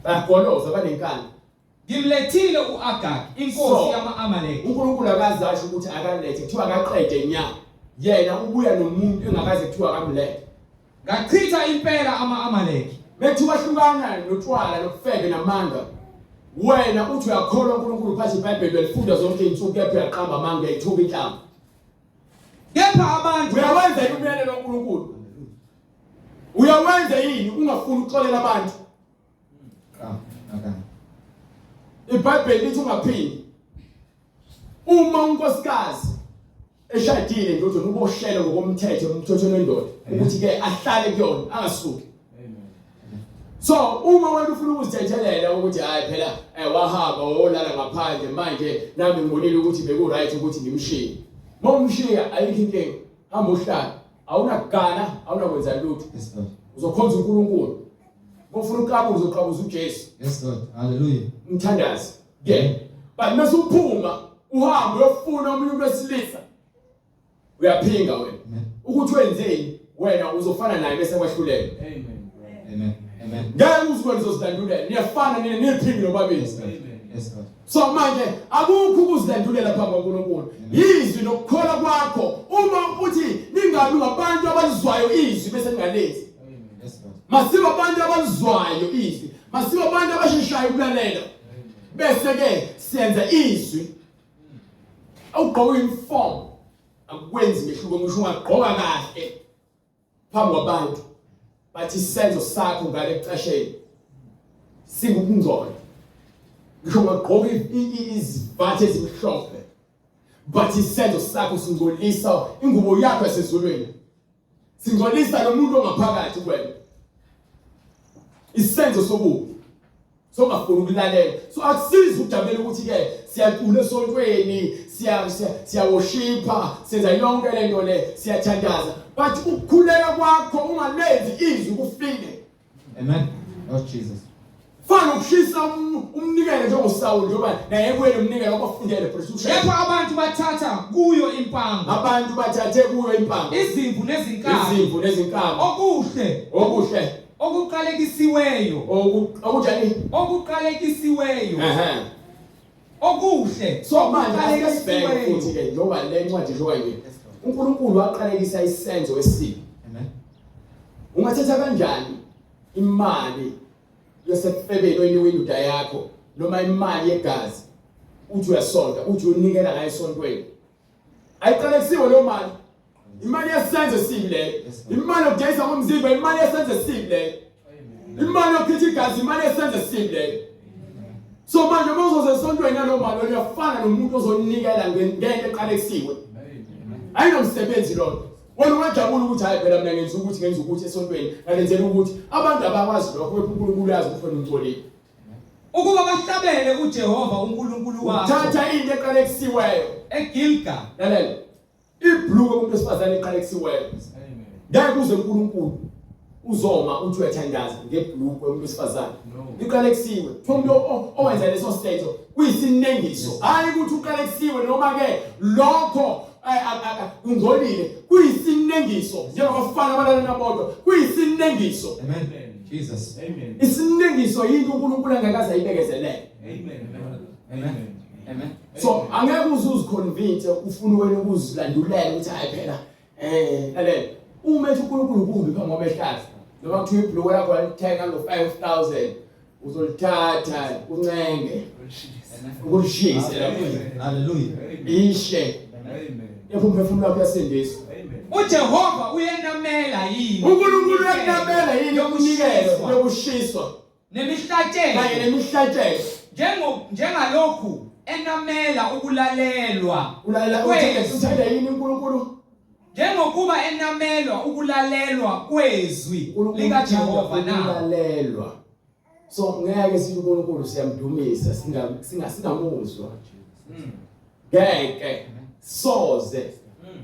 Bayagoloza banenkani. Ngimlethile uAgag inkosi yama-Amaleki. uNkulunkulu akaze asho ukuthi akalethe kuthiwa akaqede nya. Yena ubuya nomuntu engakaze kuthiwa akamlethe. Ngachitha impela ama-Amaleki. Bekuthiwa hlukana notshwala nobufebe namanga. Wena uthi uyakholwa uNkulunkulu uphathe iBhayibheli uyalifunda zonke izinsuku kepha uyaqamba amanga uyayithuka inhlamba. Kepha abantu uyawenza yini umyalelo kaNkulunkulu? Uyawenza yini ungafuni ukuxolela abantu? Ah, okay. IBhayibheli lithi ungaphindi. Uma unkosikazi eshadile ndoda uboshele ngokomthetho emthethweni wendoda ukuthi ke ahlale kuyona angasuki. So uma wena ufuna ukuzithethelela ukuthi hayi phela eh, wahamba wolala ngaphandle manje nami ngibonile ukuthi beku right ukuthi ngimshiye. Mawumshiya ayikho inkinga. Hamba uhlale. Awunakugana, awunakwenza lutho. Yes Lord. Uzokhonza uNkulunkulu. Ufuna uqabuza uqabuza uJesu. Yes Lord. Hallelujah. Umthandazi. Yeah. But mase uphuma uhamba uyofuna omunye umuntu wesilisa. Uyaphinga wena. Ukuthi wenzeni wena uzofana naye bese kwahlulela. Amen. Amen. Amen. Ngeke uzwe nizozilandulela. Niyafana nina niphingi nobabili. Amen. Yes Lord. So manje akukho ukuzilandulela phambi kwaNkulunkulu. Yizwi nokukholwa kwakho uma uthi ningabi ngabantu abalizwayo izwi bese ningalenzi. Yes Lord. Masibe abantu abalizwayo izwi, masibe abantu abasheshayo ukulalela. Bese ke siyenza izwi. Awugqoka uniform akwenzi mehluko ngisho ungagqoka kahle phambi kwabantu. Bathi isenzo sakho ngale ekucasheni singukungcola. Ngisho ungagqoka izivathe ezimhlophe but isenzo sakho singcolisa ingubo yakho yasezulwini. Singcolisa lo muntu ongaphakathi kuwena. Isenzo sobubi. Songafuni ukulalela. So akusizi ukujabulela ukuthi ke siyacula esontweni, siya siyaworshipha, senza yonke lento le, siyathandaza. But ukukhuleka kwakho ungalenzi izwi kufike. Amen. Lord Jesus. Fana ukushisa um, umnikelo njengoSawuli njengoba naye ebuye nomnikelo abafundele producer. Kepha abantu bathatha kuyo impango. Abantu bathathe kuyo impango. Izimvu nezinkabi. Izimvu nezinkabi. Okuhle. Okuhle. Okuqalekisiweyo. Okunjani? Okuqalekisiweyo. Ehhe. Okuhle. So manje asibheke futhi ke njengoba le ncwadi njengoba nje uNkulunkulu waqalekisa isenzo esibi. Amen. Ungathatha kanjani imali yosefebeni oyinikwe indoda yakho noma imali yegazi uthi uyasonta uthi uyonikela ngayo esontweni ayiqalekisiwe leyo mali imali yesenzo esibi leyo imali yokudayisa ngomzimba imali yesenzo esibi leyo imali yokuchitha igazi imali yesenzo esibi leyo so manje uma uzoze esontweni nalowo mali uyafana nomuntu ozonikela ngento eqalekisiwe ayinomsebenzi lona Wena ungajabula ukuthi hayi phela mina ngenza ukuthi ngenza ukuthi esontweni ngakenzela ukuthi abantu abakwazi lokho kepha uNkulunkulu uyazi ukuthi wena ungcolile. Ukuba bahlabele uJehova uNkulunkulu wakho. Thatha into eqalekisiweyo eGilgal. Lalela. Ibhluku umuntu wesifazane eqalekisiweyo. Ngeke uze uNkulunkulu uzoma uthi uyathandaza ngebhluku yomuntu wesifazane. Iqalekisiwe. Kuthiwa umuntu owenza leso senzo kuyisinengiso. Hayi ukuthi uqalekisiwe noma ke lokho eh, ungcolile kuyisinengiso njengabafana abalalana bodwa kuyisinengiso. Amen. Jesus. Amen. Isinengiso yinto uNkulunkulu angeke ayibekezelele. Amen. Amen. Amen. So angeke uze uziconvince ufune wena ukuzilandulela ukuthi hayi phela eh lalela uma ethi uNkulunkulu kumbi phambi kwamehlaza noma kuthiwa ibhuluko lakho alithenga ngo-5000 uzolithatha uncenge ukulishise lapho Hallelujah. ishe Amen. Kepha umphefumulo wakho uyasindiswa. Amen. uJehova uyenamela yini? uNkulunkulu uyakunamela yini umnikelo yokushiswa? Kanye Nemihlatshelo nemihlatshelo. njengo njengalokhu enamela ukulalelwa Ulalela kwezwi. uthanda yini uNkulunkulu? Njengokuba enamelwa ukulalelwa kwezwi uNkulunkulu likaJehova na. Ukulalelwa. So ngeke sithi uNkulunkulu siyamdumisa singa singa singamuzwa. Ngeke soze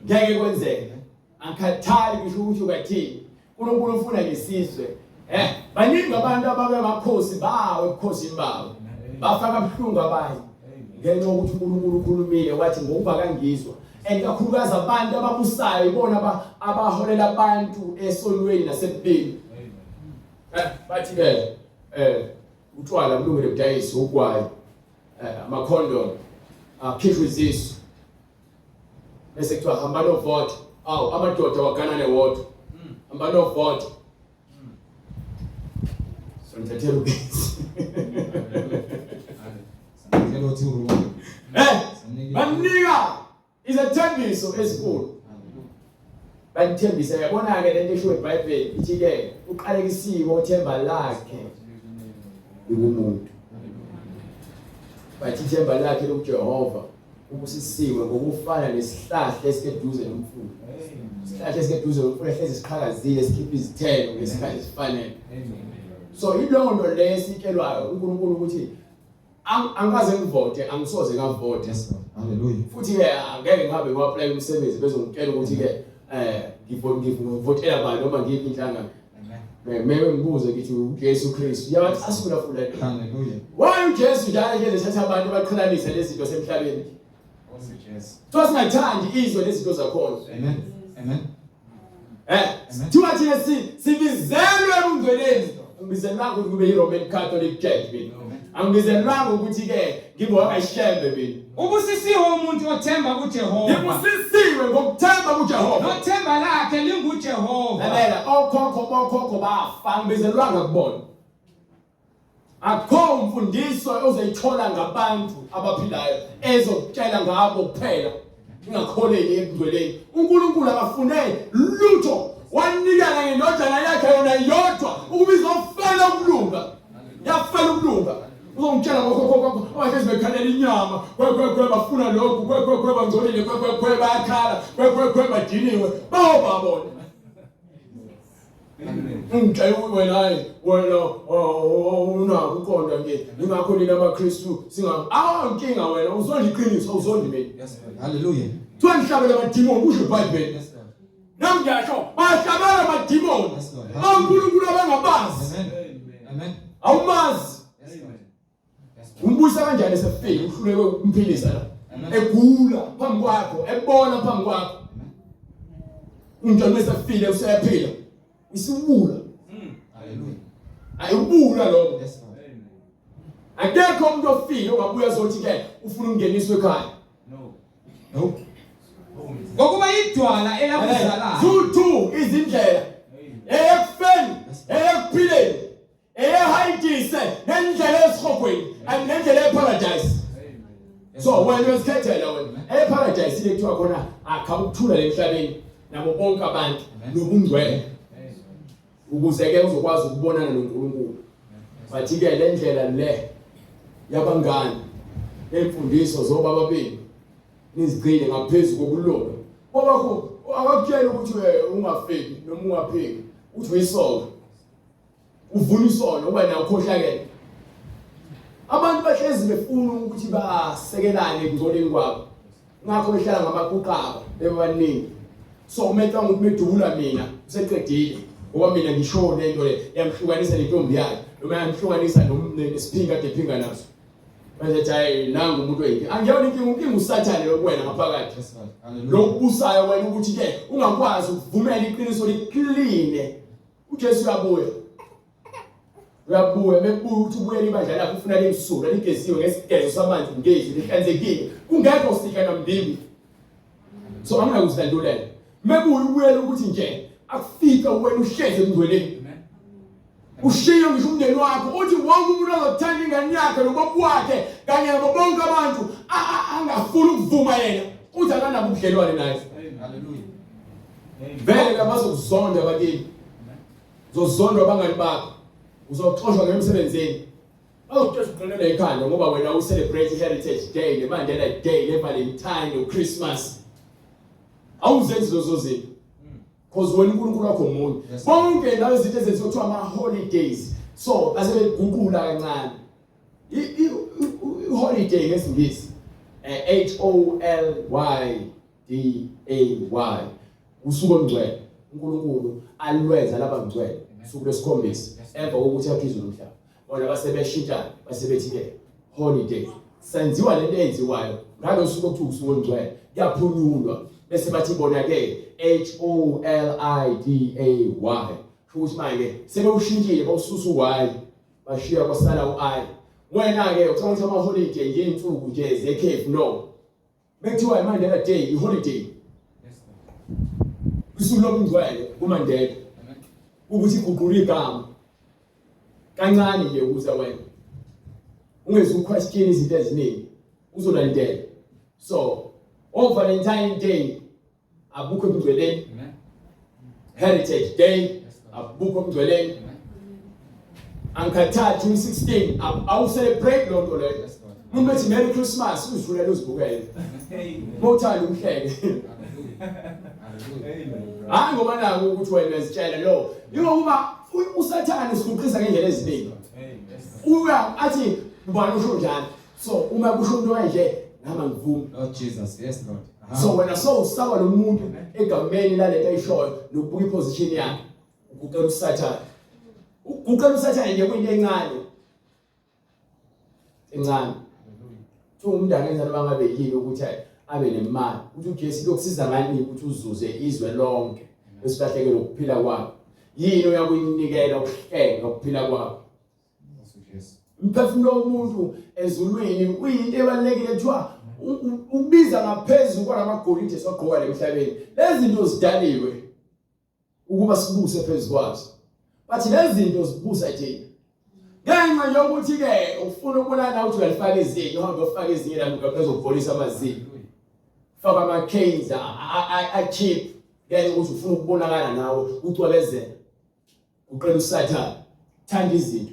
ngeke kwenzeke. Angikhathali ngisho ukuthi ukathini. uNkulunkulu ufuna ngisizwe. Baningi abantu ababe amakhosi bawo ebukhosini bawo. Bafaka buhlungu abanye. Ngenxa yokuthi uNkulunkulu ukhulumile wathi ngokuba kangizwa. And kakhulukazi abantu ababusayo ibona abaholela abantu esonweni nasebubini. Bathi ke utshwala kulungile kudayisa ugwayi, amakhondom, akhishwe izisu. Bese kuthiwa hamba novota. Awu amadoda wagana newodwa. Hamba novota. Sonithathela ugesi. Sanithathela uthuru. Banika izethembiso ezinkulu. Banithembisa yabona ke lento eshiwo eBhayibheli ithi ke uqalekisiwe uthemba lakhe likumuntu. Bathi ithemba lakhe lokuJehova ubusisiwe ngokufana nesihlahla esikeduze nomfula. Isihlahla esikeduze nomfula hlezi siqhakazile sikhipha izithelo ngesikhathi esifanele. So ilowo nto le esitshelwayo uNkulunkulu ukuthi angikaze ngivote, angisoze ngavote. Yes, Lord. Hallelujah. Futhi ke angeke ngihambe ngiwa-apply umsebenzi bezongitshela ukuthi ke ngivotela bani noma ngiyiphi inhlangano. Amen. Meme ngibuze ngithi uJesu Kristu uyabacasula futhi le nto. Hallelujah. Why uJesu njalo nje ethatha abantu baqhelanise lezinto semhlabeni? Jesu. Kuthiwa singathandi izwe nezinto zakhona. Amen. Amen. Kuthiwa thina sibizelwe ebungcweleni. Angibizelwanga ukuthi kube yi-Roman Catholic Church mina. Angibizelwanga ukuthi ke ngibe wakashembe mina. Ubusisiwe umuntu othemba kuJehova. Ngibusisiwe ngokuthemba kuJehova. Nothemba lakhe linguJehova. Lalela, okhokho bokhokho bafa, angibizelwanga kubona. Akukho mfundiso ozoyithola ngabantu abaphilayo ezokutshela ngabo kuphela. Ingakholeli ebungcweleni. uNkulunkulu akafune lutho, wanikela ngendodana yakhe yona yodwa ukuba izofela ukulunga. Yafela ukulunga. Uzongitshela ngokhokho kwakho abahlezi bekhalela inyama, kwe kwe kwe bafuna lokhu, kwe kwe kwe bangcolile, kwe kwe kwe bayakhala, kwe kwe kwe badiniwe. Bawo babona. Ungitshela ukuthi wena hayi wena unako uqonda nje ingakho nina amaKristu singa awunkinga wena uzonda iqiniso awuzondi mina. Yes, Lord. Hallelujah. Kuthiwa nihlabela amadimoni kusho iBhayibheli. Yes, Lord. Nami ngiyasho bahlabela amadimoni. Yes, Lord. Onkulunkulu abangabazi. Amen. Amen. Awumazi. Yes, Lord. Yes, Lord. Umbusa kanjani esefile uhluleke ukumphilisa la. Amen. Egula phambi kwakho, ebona phambi kwakho. Amen. Umntwana esefile useyaphila. Isiwula. Hallelujah. Ayubula lokho. Yes, Lord. Akekho umuntu ofile ongabuya azothi ke ufuna ukungeniswa ekhaya. No. Ngokuba idwala elakuzalayo Zuthu izindlela. Eyekufeni, eyekuphileni, eyehayidise nendlela esihogweni and nendlela eparadise. So wena uyazikhethela wena. Eparadise ile kuthiwa khona akha ukuthula lemhlabeni nabo bonke abantu nobungcwele. Ukuze ke uzokwazi ukubonana noNkulunkulu. Bathi ke le ndlela le yabangani emfundiso zobaba benu nizigcine ngaphezulu kokulunga. Ngoba akakutshela ukuthi ungafiki noma ungaphiki, uthi uyisoka. Uvuna isono uba nawo ukhohlakele. Abantu bahlezi befuna ukuthi basekelane ekungcoleni kwabo. Ngakho behlala ngamaquqaba bebaningi. So uma ecabanga ukuthi medubula mina useqedile ngoba mina ngisho lento le yamhlukanisa nentombi yakhe noma yamhlukanisa nesiphinga kade ephinga naso. Manje ethi hayi nangu umuntu oyinkinga. Angiyona inkinga, inkinga uSathane lokuwena ngaphakathi. Yes, Lord. Hallelujah. Lokubusayo wena ukuthi ke ungakwazi ukuvumela iqiniso likline. uJesu uyabuya. Uyabuya mekubuya ukuthi ubuyele ibandla lakhe ufuna limsulwa ligeziwe ngesigezo samanzi ngezwi lihlanzekile kungekho sika nambimbi. So anginakuzilandulela. Mekubuya ubuyele ukuthi nje akufike wena uhlezi ebungcweleni. Ushiye ngisho umndeni wakho uthi wonke umuntu ozothanda ingane yakhe nobaba wakhe kanye nabo bonke abantu angafuni ukuvuma yena uthi akanabo ubudlelwane naye. Hallelujah. Vele ke bazokuzonda abakini. Uzozondwa abangani bakho. Uzoxoshwa ngemsebenzini. Awuxoshwa uqinele ikhanda ngoba wena u celebrate Heritage Day, ne Mandela Day, ne Valentine, no Christmas. Awuzenzi lezo zinto. Because wena uNkulunkulu wakho munye. Bonke labo izinto ezenziwa kuthiwa ama holidays. So base beguqula kancane. I holiday ngesingisi H O L Y D A Y usuku olungcwele uNkulunkulu alwenza laba ngcwele usuku lwesikhombisa emva kokuthi akhizwe nomhlaba bona base beshintsha base bethi ke holiday senziwa lento eyenziwayo ngalo suku okuthiwa usuku olungcwele kuyaphunyulwa bese bathi bona ke H O L I D A Y futhi manje sebewushintshile bawususa u-Y bashiya kwasala u-I wena-ke ucabanga ukuthi amaholiday ngey'nsuku nje zekhefu no Bekuthiwa iMandela Day iholiday. Usuku lobungcwele kuMandela. Ukuthi iguqula igama. Kancane nje ukuze wena ungeze uquestion izinto eziningi uzolandela. So, o Valentine Day abukho ebungcweleni. Heritage Day abukho ebungcweleni. Angikhathali June 16 awu celebrate lonto leyo. Umuntu ethi Merry Christmas uzivulele uzibukele. Mawuthanda umhleke. Hayi ngoba naku ukuthi wena uyazitshela lo. Ingokuba uSathane usiguqisa ngendlela eziningi. Uya athi ubani usho njalo. So uma kusho umuntu kanje nami angivumi. Lord Jesus, yes Lord. So wena so usaba lo muntu egameni lalento ayishoyo nokubuka iposition yakhe. Uguqela uSathane. Uguqela uSathane nje kuyinto encane. Encane. Kuthiwa umuntu angenza noma ngabe yini ukuthi abe nemali. Uthi uJesu kuyokusiza ngani ukuthi uzuze izwe lonke bese ulahlekelwe ukuphila kwakho. Yini oyakuyinikela ukuhlenga ukuphila kwakho? Umphefumulo womuntu ezulwini uyinto ebalulekile kuthiwa ubiza ngaphezulu kwalamagolide esiwagqoka la emhlabeni. Lezi zinto zidaliwe ukuba sibuse phezu kwazo. Bathi lezi zinto zibusa thina. Ngenxa yokuthi ke ufuna ukubonana ukuthi uyalifaka izinyo uhambe ufaka izinyo la ngaphezu amazinyo. Faka ama canes a cheap ngenxa yokuthi ufuna ukubonakala nawe ucwebezela. Uqela uSathane. Thanda izinto.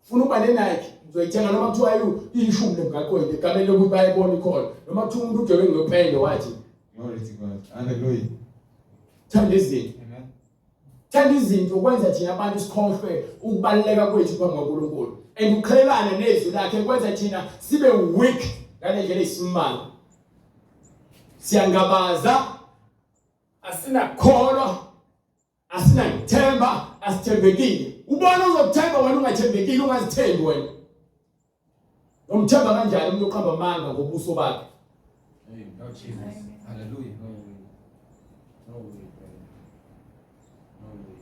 Funa ukuba ne-Nike uzoyithenga noma kuthiwa iyishumi emgaqweni egameni lokuthi bayayibona ikhona noma kuthiwa umuntu udwebe ngopende wathi Glory to God. Hallelujah. Thanda izinto. Amen. Thanda izinto kwenza thina abantu sikhohlwe ukubaluleka kwethu phambi kwaNkulunkulu. And uqhelelane nezwi lakhe kwenza thina sibe weak ngale ndlela eyisimanga. Siyangabaza asinakholwa asinangithemba asithembekile ubona uzokuthemba wena ungathembekile ungazithembi wena umthemba kanjani umuntu oqamba amanga ngobuso bakhe Amen. Jesus. Hallelujah. No way. No way. No way.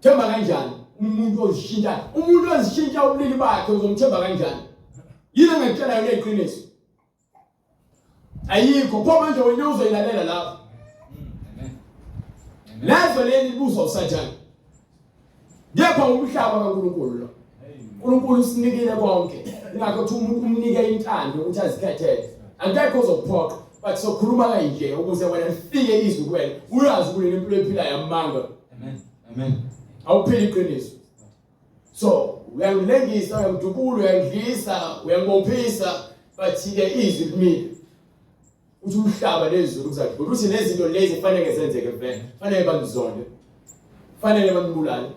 Themba kanjani umuntu ozishintsha umuntu ozishintsha ubulili bakhe uzomthemba kanjani yini engakutshela yona iqiniso Ayikho pho manje wena uzoyilalela lapho. Lezo leli libuzwa uSathane. Kepha umhlaba kaNkulunkulu lo. uNkulunkulu usinikile konke. Ingakho uthi umuntu umnike intando ukuthi azikhethele. Akekho ozokuphoqa. But sokhuluma kanje ukuze wena lifike izwi kuwena. Uyazi ukuthi lempilo ephilayo amanga. Amen. Amen. Awuphili iqiniso. So uyangilengisa, uyangidubula, uyangidlisa, uyangibophisa but ke izwi limile. Uthi umhlaba nezulu kuzadlula. Uthi nezinto lezi kufanele zenzeke vele. Fanele bangizonde. Fanele bangibulale.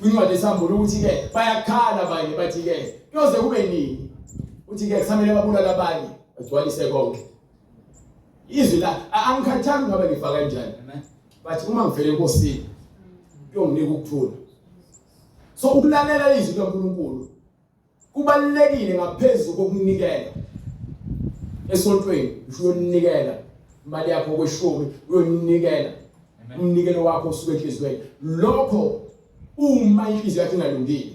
Incwadi esambulo ukuthi ke bayakhala abanye bathi ke kuyoze kube nini? Uthi ke kusamele babulale abanye bagcwalise konke. Izwi la angikhathali ngabe ngifa kanjani. But uma ngivele enkosini kuyonginika ukuthula. So ukulalela izwi likaNkulunkulu kubalulekile ngaphezulu kokunikela esontweni ngisho uyonikela imali yakho kweshumi uyonikela umnikelo wakho usuke enhliziyweni lokho uma inhliziyo yakho ingalungile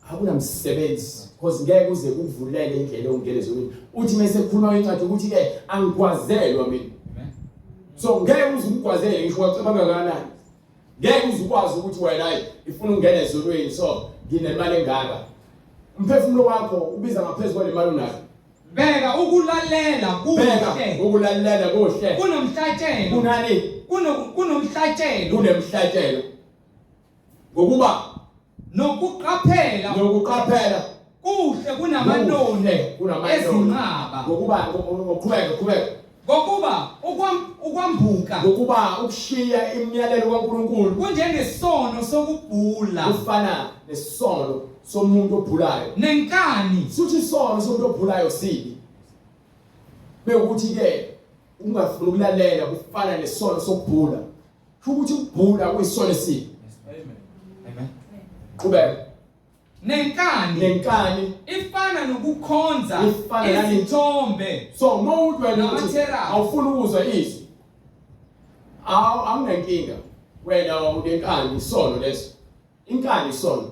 akunamsebenzi because ngeke uze kuvulele indlela yokungena ezulwini uthi mase kukhuluma incwadi ukuthi ke angigwazelwa mina so ngeke uze umgwazele ngisho waceba kangakanani ngeke uze ukwazi ukuthi wena hayi ifuna ukungena ezulwini so nginemali engaka umphefumulo wakho ubiza ngaphezulu kwale mali onayo Bheka Bheka ukulalela Bheka kuhle ukulalela kuhle. kunomhlatshelo Kunani? kunomhlatshelo Kunemhlatshelo. Ngokuba nokuqaphela nokuqaphela kuhle kunamanoni kunamanoni ezinqaba Ngokuba ngoqhubeka qhubeka. Ngokuba ukwambuka Ngokuba ukushiya imiyalelo kaNkulunkulu kunjengesono sokubhula kufana nesono somuntu obhulayo. Nenkani. Suthi isono somuntu obhulayo sibi. Bekuthi ke ungafuni ukulalela kufana nesono sokubhula. Kusho ukuthi ukubhula kuyisono esibi. Amen. Amen. Qhubeka. Nenkani. Nenkani ifana nokukhonza Ifana nani? izithombe. So uma uthi wena uthi Namatherafi. awufuni ukuzwa izwi, awunankinga. Wena unenkani, isono leso. Inkani isono.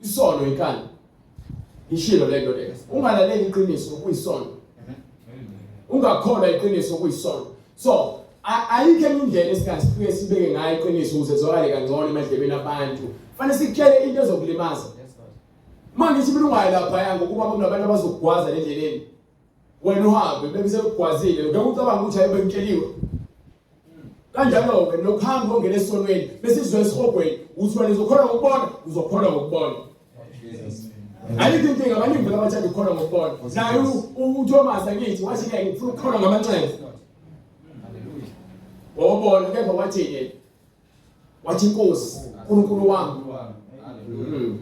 Isono inkani. Ngishilo lento leyo. Ungalaleli iqiniso kuyisono. Ungakholwa iqiniso kuyisono. So ayikho enye indlela esingasifike sibeke ngayo iqiniso ukuze zwakale kangcono emadlebeni abantu. Fanele sikutshele into ezokulimaza. Uma ngithi mina ungayi laphaya ngokuba kunabantu abazokugwaza endleleni. Wena uhambe bebe sekugwazile, ngeke ucabange ukuthi hayi bengitsheliwe. Kanjalo-ke nokuhamba ongena esonweni bese izwe esihogweni uthi wena uzokholwa ngokubona, uzokholwa ngokubona. Ayikho inkinga, baningi phela abathanda ukukholwa ngokubona. Naye uThomas angithi wathi ke ngifuna ukukholwa ngamanxeba. Wabona kepha wathini yena? Wathi inkosi uNkulunkulu wami. Amen.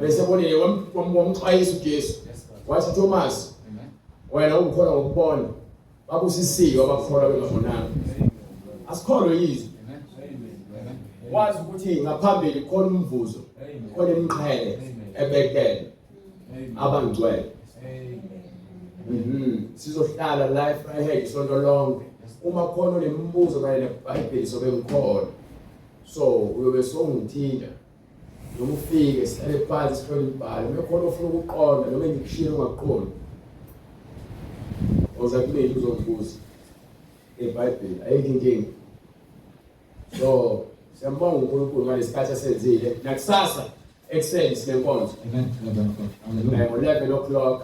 Bese bonile wamxwayisa uJesu. Wathi Thomas, wena ungikholwa ngokubona. Babusisiwe abakholwa bengabonanga. Asikholwe yizwi. Wazi ukuthi ngaphambili khona umvuzo, khona imiqhele ebekelwe abangcwele. Sizohlala la eFryhead isonto lonke. Uma khona onemibuzo mayelana neBhayibheli sobe ngikhona. So uyobe songithinta. Noma ufike sihlale phansi sihlole imibhalo. Uma khona ofuna ukuqonda noma engikushiye ungakuqondi. Oza kumina uzongibuza eBhayibheli ayikho inkinga. So siyambonga uNkulunkulu ngalesikhathi asenzile. Nakusasa ekuseni sinenkonzo. Amen. Hallelujah. Ngo-11 o'clock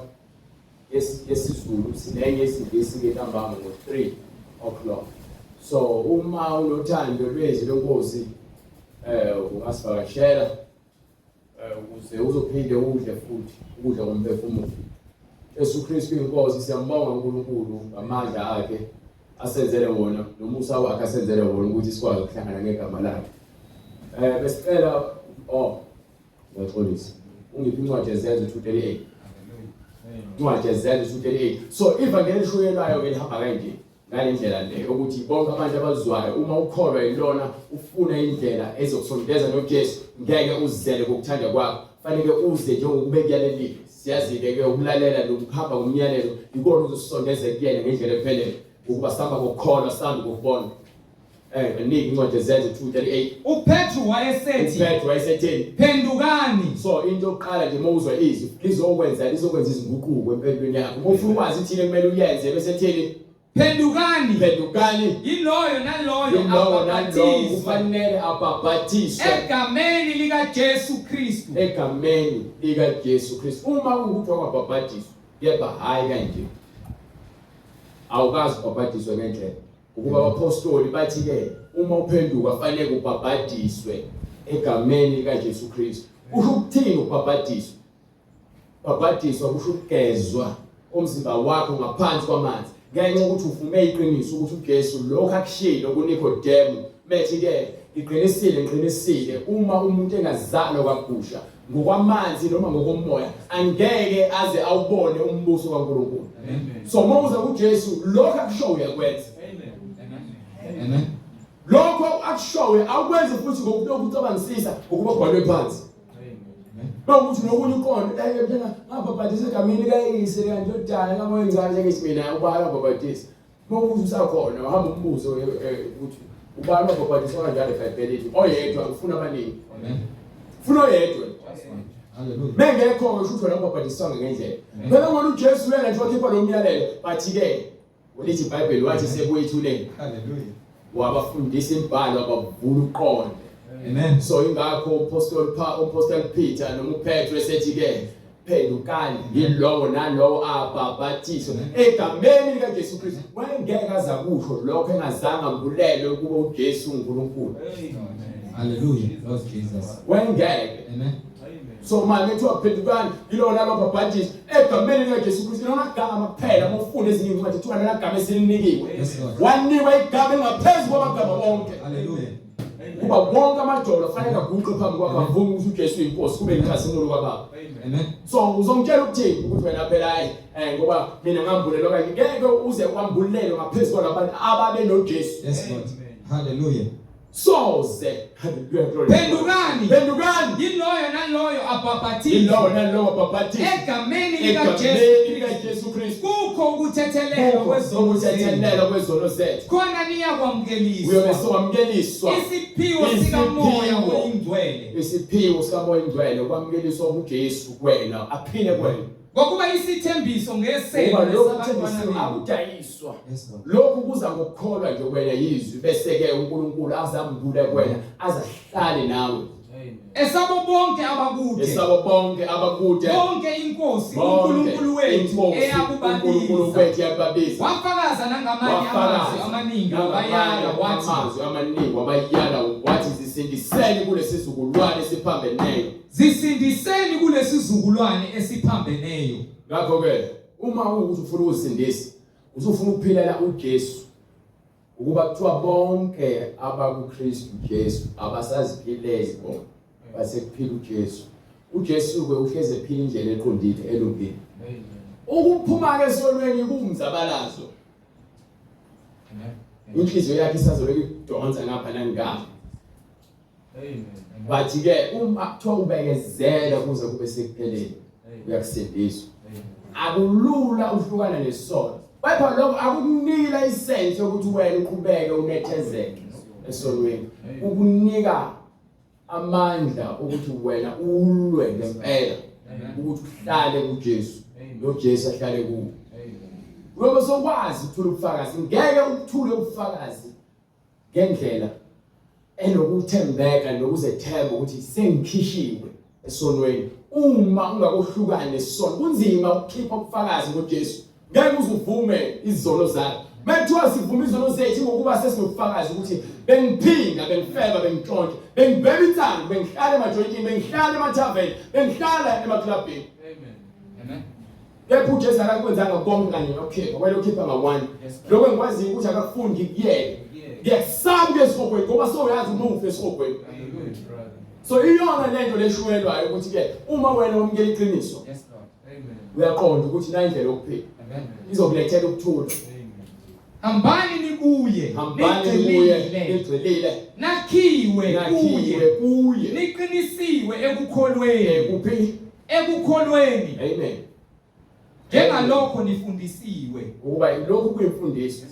yesiZulu sinenye yesiNgisi ke ntambama ngo-3 o'clock. So uma unothando lwezwi lenkosi ungasivakashela ukuze uzophinde udle futhi ukudla komphefumulo. Jesu Kristu inkosi siyambonga uNkulunkulu ngamandla akhe asenzele wona nomusa wakhe asenzele wona ukuthi sikwazi ukuhlangana ngegama lakhe. Besicela ngiyaxolisa. Ungiphi incwadi yeZenzo 238. Incwadi yeZenzo 238. So ivangeli elishunyelwayo ke lihamba kanje ngalendlela le ukuthi bonke abantu abazwayo uma ukholwa yilona ufuna indlela ezokusondeza noJesu ngeke uzizele ngokuthanda kwakho fanele uze njengokuba ekuyalelile. Siyazi-ke ke ukulalela nokuhamba ngomyalelo ikona uzosondeza kuyena ngendlela ephelele ukuba sihamba ngokukholwa sihambe ngokubona. Niki incwadi yeZenzo 238. UPetru wayesethi, uPetru wayesethini? Phendukani. So into yokuqala nje uma uzwa izwi lizokwenza izinguquko empilweni yakho. Uma ufuna ukwazi ithini kumele uyenze bese thini? Phendukani. Phendukani. Yiloyo naloyo Yilowo nalowo abhabhathiswe kufanele abhabhathiswe egameni likaJesu Kristu. egameni likaJesu Kristu. Uma kuwukuthi wangabhabhatiswa, kepha hhayi kanje. Awukazi ubhabhatiswe ngendlela. Ukuba abaphostoli bathi-ke uma uphenduka fanele ubhabhadiswe egameni likaJesu Kristu. Kusho ukuthini ukubhabhadiswa? Ubhabhadiswa kusho ukugezwa umzimba wakho ngaphansi kwamanzi ngenxa yokuthi uvume iqiniso ukuthi uJesu lokho akushilo kuNikodemu methi-ke ngiqinisile ngiqinisile uma umuntu engazalwa kabusha ngokwamanzi noma ngokomoya angeke aze awubone umbuso kaNkulunkulu. So uma uza kuJesu lokho akushoyo uyakwenza. Amen. Lokho akushoyo awukwenzi futhi ngokulokhu ucabangisisa ngokuba kubhalwe phansi. Bawukuthi nokunye uqonde eh mntana ngabhabhadisa egameni likayise likaNdodana kaMoya Oyingcwele ngithi mina ubala wabhabhadisa. Mawukuthi usakhona uhamba umbuzo ukuthi ubani wabhabhadiswa kanjalo eBhayibhelini oyedwa ufuna abaningi. Amen. Ufuna oyedwa. Hallelujah. Mengekho ke usho ukuthi wena ubhabhadiswanga ngendlela. Phela ngoba uJesu uyena nje wakhipha lo myalelo bathi ke lithi iBhayibheli wathi sekuyithuleni. Hallelujah. Wabafundisa imibhalo wabavula uqonde. Amen. So ingakho uPostoli Peter noma uPetru esethi ke Phendukani yilowo nalowo abhabhathiswe egameni likaJesu Kristu. Wayengeke aze akusho lokho engazange ambulele ukuba uJesu uNkulunkulu. Hallelujah. Lord Jesus. Wayengeke. Amen. So manje kuthiwa phendukani yilowo nalowo abhabhathiswe egameni likaJesu Kristu. Lona gama kuphela uma ufunda ezinye incwadi kuthiwa lona gama esilinikiwe. Yes, Lord. Wanikwa igama elingaphezu kwamagama onke. Hallelujah. Kuba wonke amadolo afanele aguqe phambi kwakhe avume ukuthi uJesu uyinkosi kube inkazimulo kaBaba. Amen. So uzongitshela ukuthini ukuthi wena phela hayi ngoba mina ngambulelwa kanje ngeke uze wambulelwe ngaphezu kwalabantu ababe noJesu. Yes, Lord. Hallelujah. Soze. Hallelujah. Glory. Phendukani. Phendukani. Yiloyo naloyo abhabhathiswe Yilowo nalowo abhabhathiswe egameni likaJesu egameni likaJesu Kristu. kukho ukuthethelelwa kwezono zenu. Ukuthethelelwa kwezono zethu. Khona Uyobe niyakwamukeliswa sowamukeliswa isiphiwo sikaMoya Isiphiwo. oyiNgcwele. isiphiwo sikaMoya Oyingcwele ukwamukeliswa kuJesu kuwena aphile kuwena. Ngokuba isithembiso ngesenu Ngoba lokhu nesabantwana kuthembisiwe benu. akudayiswa. Yes, Lord. Lokhu kuza ngokukholwa nje kuwena yizwi bese ke uNkulunkulu azambule kuwena azahlale nawe. Esabo bonke abakude. Esabo bonke abakude. Bonke inkosi Bonke uNkulunkulu wethu inkosi uNkulunkulu eyakubabiza. wethu eyakubabiza. Wafakaza nangamanye amazwi amaningi wabayala wathi amazwi amaningi wabayala wathi zisindiseni kulesi sizukulwane esiphambeneyo. zisindiseni kulesizukulwane esiphambeneyo. Ngakho ke uma ukuthi ufuna ukuzisindisa usufuna ukuphilela uJesu ukuba kuthiwa bonke abakuKristu Jesu abasaziphileli bona basekuphila uJesu. uJesu ke uhleze ephila indlela eqondile elungile. Ukuphuma ke esonweni kuwumzabalazo. Inhliziyo yakhe isazolokhu ikudonsa ngapha nangapha. But ke uma kuthiwa ubekezela kuze kube sekupheleni uyakusindiswa. Akulula uhlukana nesono. Kepha lokho akukuniki license yokuthi wena uqhubeke unethezeke esonweni. Ukunika amandla ukuthi wena ulwe ngempela ukuthi uhlale kuJesu noJesu ahlale kuwe. Uyobe sokwazi ukuthula ubufakazi, ngeke ubuthule ubufakazi ngendlela enokuthembeka nokuzethemba ukuthi sengikhishiwe esonweni. Uma ungakohlukani nesono kunzima ukukhipha ubufakazi ngoJesu. Ngeke uze uvume izono zakho. Mekuthiwa sivume izono zethu ngokuba sesinobufakazi ukuthi bengiphinga, bengifeba, bengintshontsha, bengibhema insangu, bengihlala emajoyintini, bengihlala emathaveni, bengihlala emaklabhini. Amen. Kepha uJesu akakwenzanga konke kanye nokukhipha, wayelokhipha nga-one. Lokho engikwaziyo ukuthi akakufundi kuyena. Ngiyakusaba ukuya esihogweni ngoba sowuyazi uma ufe esihogweni. So iyona lento leshunyelwayo ukuthi ke uma wena wamukela iqiniso Yes, Lord. uyaqonda ukuthi na indlela yokuphila Amen. izokulethela ukuthula. Hambani nibuye, Hambani nibuye nigxilile, nigxilile nakhiwe kuye, nakhiwe kuye niqinisiwe ekukholweni, kuphi? ekukholweni Amen. njengalokho nifundisiwe. Ukuba lokhu kuyimfundiso.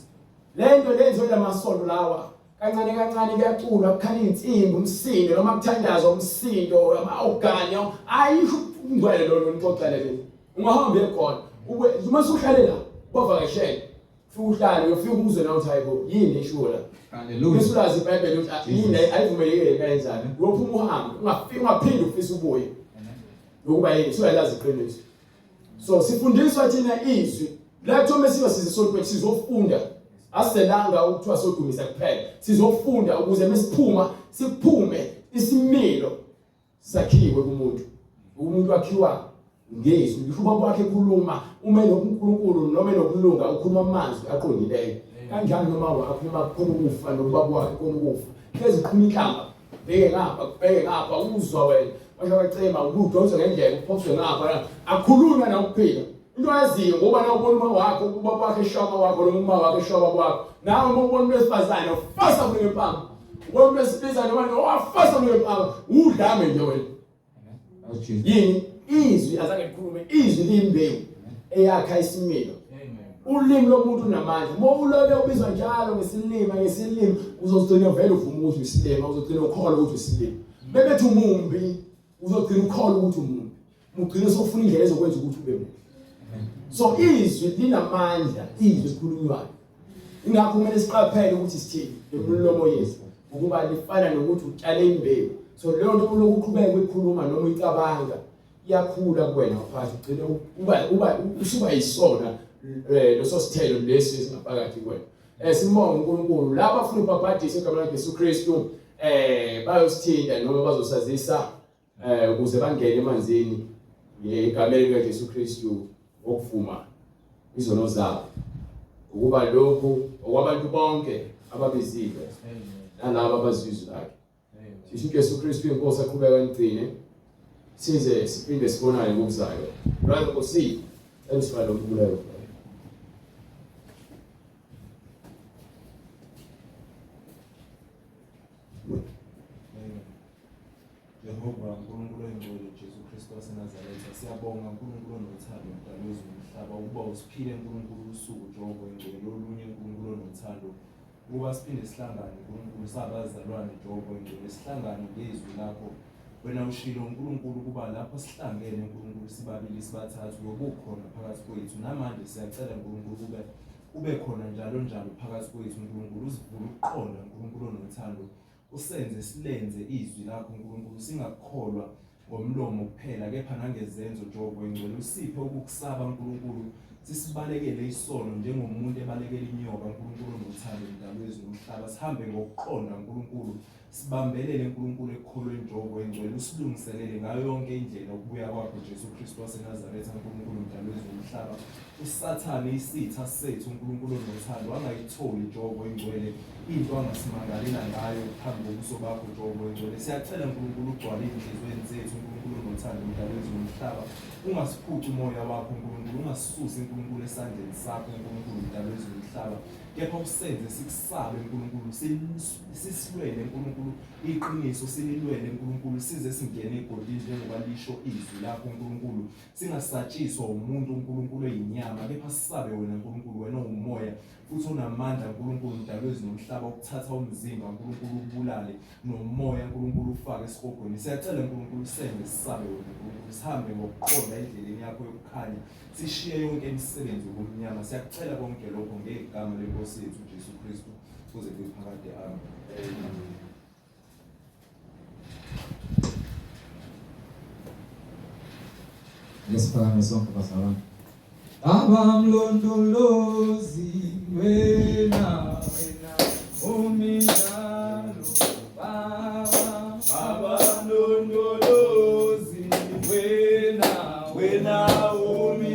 Lento lenziwe lamasonto lawa kancane kancane kuyaculwa kukhala insimbi umsindo noma kuthandazwa umsindo ama-ogani ayisho ungcwele lona nixoxele mina. Ungahamba uye khona ube uma usuhlale la bavakashele ufike uhlale uyofika uzwe nawe uthi hayibo yini eshiwo la. Hallelujah. Bese ulazi iBhayibheli ukuthi ah, yini ayivumelekile lento ayenzayo. Uyophuma uhambe ungafiki ungaphinde ufise ubuye. Ngokuba yini suyalazi iqiniso. So sifundiswa thina izwi la kuthiwa mesiba sisesontweni sizofunda asizelanga ukuthiwa sodumisa kuphela sizofunda ukuze mesiphuma siphume isimilo sakhiwe kumuntu umuntu wakhiwa ngezwi ngisho ubaba wakhe ekhuluma uma enokuNkulunkulu noma enokulunga ukhuluma amazwi aqondileyo kanjani noma wakhuluma khona ukufa nobaba wakhe khona ukufa hlezi qhuma inhlamba bheke ngapha bheke ngapha uzwa wena washo wacema ubudonso ngendlela uphoswe ngapha akhulunywa na ukuphila into ayaziyo ngoba na ubona uma wakho ubaba wakhe eshaka wakho noma uma wakhe eshaka kwakho nawe uma ubona umuntu wesifazane ufasa kuye ngempama ubona umuntu wesilisa noma wafasa kuye ngempama udlame nje wena yini izwi azange likhulume izwi liyimbewu eyakha isimilo ulimi lomuntu unamandla uma ulobe ubizwa njalo ngesilima ngesilima uzogcina vele uvuma ukuthi uyisilima uzogcina ukholwa ukuthi uyisilima bebethi umumbi uzogcina ukholwa ukuthi umumbi ugcine sofuna indlela ezokwenza ukuthi ube mubi so izwi linamandla izwi esikhulunywayo ingakho kumele siqaphele ukuthi sithini ngemilomo yethu ukuba lifana nokuthi utshale imbewu so leyo nto ulokhu uqhubeka uyikhuluma noma uyicabanga. Iyakhula kuwena ngaphakathi ugcine uba usuba yisona leso sithelo lesi esingaphakathi kuwena. Simbonge uNkulunkulu laba afuna ubhabhadiswe egameni likaJesu Kristu, bayosithinta noma bazosazisa ukuze bangene emanzini ngegameni likaJesu Kristu ngokuvuma izono zabo, ukuba lokhu okwabantu bonke ababiziwe nalabo abazwa izwi lakhe. Sisho uJesu Kristu inkosi aqhubeka nigcine size siphinde sibonane ngokuzayo. Brother Nkosi, emsifana umkhuleko. Jehova uNkulunkulu oyingcwele Jesu Kristu waseNazaretha, siyabonga uNkulunkulu onothando mdali wezulu nomhlaba ukuba usiphile uNkulunkulu usuku Jehova oyingcwele olunye uNkulunkulu onothando ukuba siphinde sihlangane uNkulunkulu sabazalwane Jehova oyingcwele sihlangane ngezwi lakho. Wena ushilo uNkulunkulu ukuba lapho sihlangene uNkulunkulu sibabili sibathathu uyobukhona phakathi kwethu. Namanje siyacela uNkulunkulu kube ube khona njalo njalo phakathi kwethu uNkulunkulu, usivule ukuqonda uNkulunkulu onothando, usenze silenze izwi lakho uNkulunkulu, singakukholwa ngomlomo kuphela kepha nangezenzo Jehova oyingcwele. Usiphe ukukusaba uNkulunkulu, sisibalekele isono njengomuntu ebalekela inyoka uNkulunkulu onothando mdali wezulu nomhlaba, sihambe ngokuqonda uNkulunkulu, sibambelele uNkulunkulu ekukholweni Jehova oyingcwele, usilungiselele ngayo yonke indlela ukubuya kwakho Jesu Kristu waseNazaretha uNkulunkulu mdali wezulu nomhlaba. uSathane isitha sethu uNkulunkulu onothando angayitholi Jehova oyingcwele into angasimangalela ngayo phambi kobuso bakho Jehova oyingcwele. Siyacela uNkulunkulu ugcwale izinhliziyweni zethu uNkulunkulu onothando mdali wezulu nomhlaba, ungasiphuci umoya wakho uNkulunkulu, ungasisusi uNkulunkulu esandleni sakho uNkulunkulu mdali wezulu nomhlaba, kepha usenze sikusabe uNkulunkulu, sisilwele uNkulunkulu iqiniso, sililwele uNkulunkulu size singene egodini njengoba lisho izwi lakho uNkulunkulu. Singasatshiswa umuntu uNkulunkulu oyinyama, kepha sisabe wena Nkulunkulu, wena owumoya futhi onamandla Nkulunkulu mdali wezulu nomhlaba, ukuthatha umzimba Nkulunkulu ubulale nomoya Nkulunkulu ufake esihogweni. Siyacela Nkulunkulu usenze sisabe wena Nkulunkulu, sihambe ngokuqonda endleleni yakho yokukhanya, sishiye yonke imisebenzi yobumnyama. Siyakucela konke lokho ngegama leNkosi yethu uJesu Kristu kuze kube phakade. Amen. Lesiphakame sonke bazalwane. Baba mlondolozi wena wena uminjalo baba Baba mlondolozi wena wena umi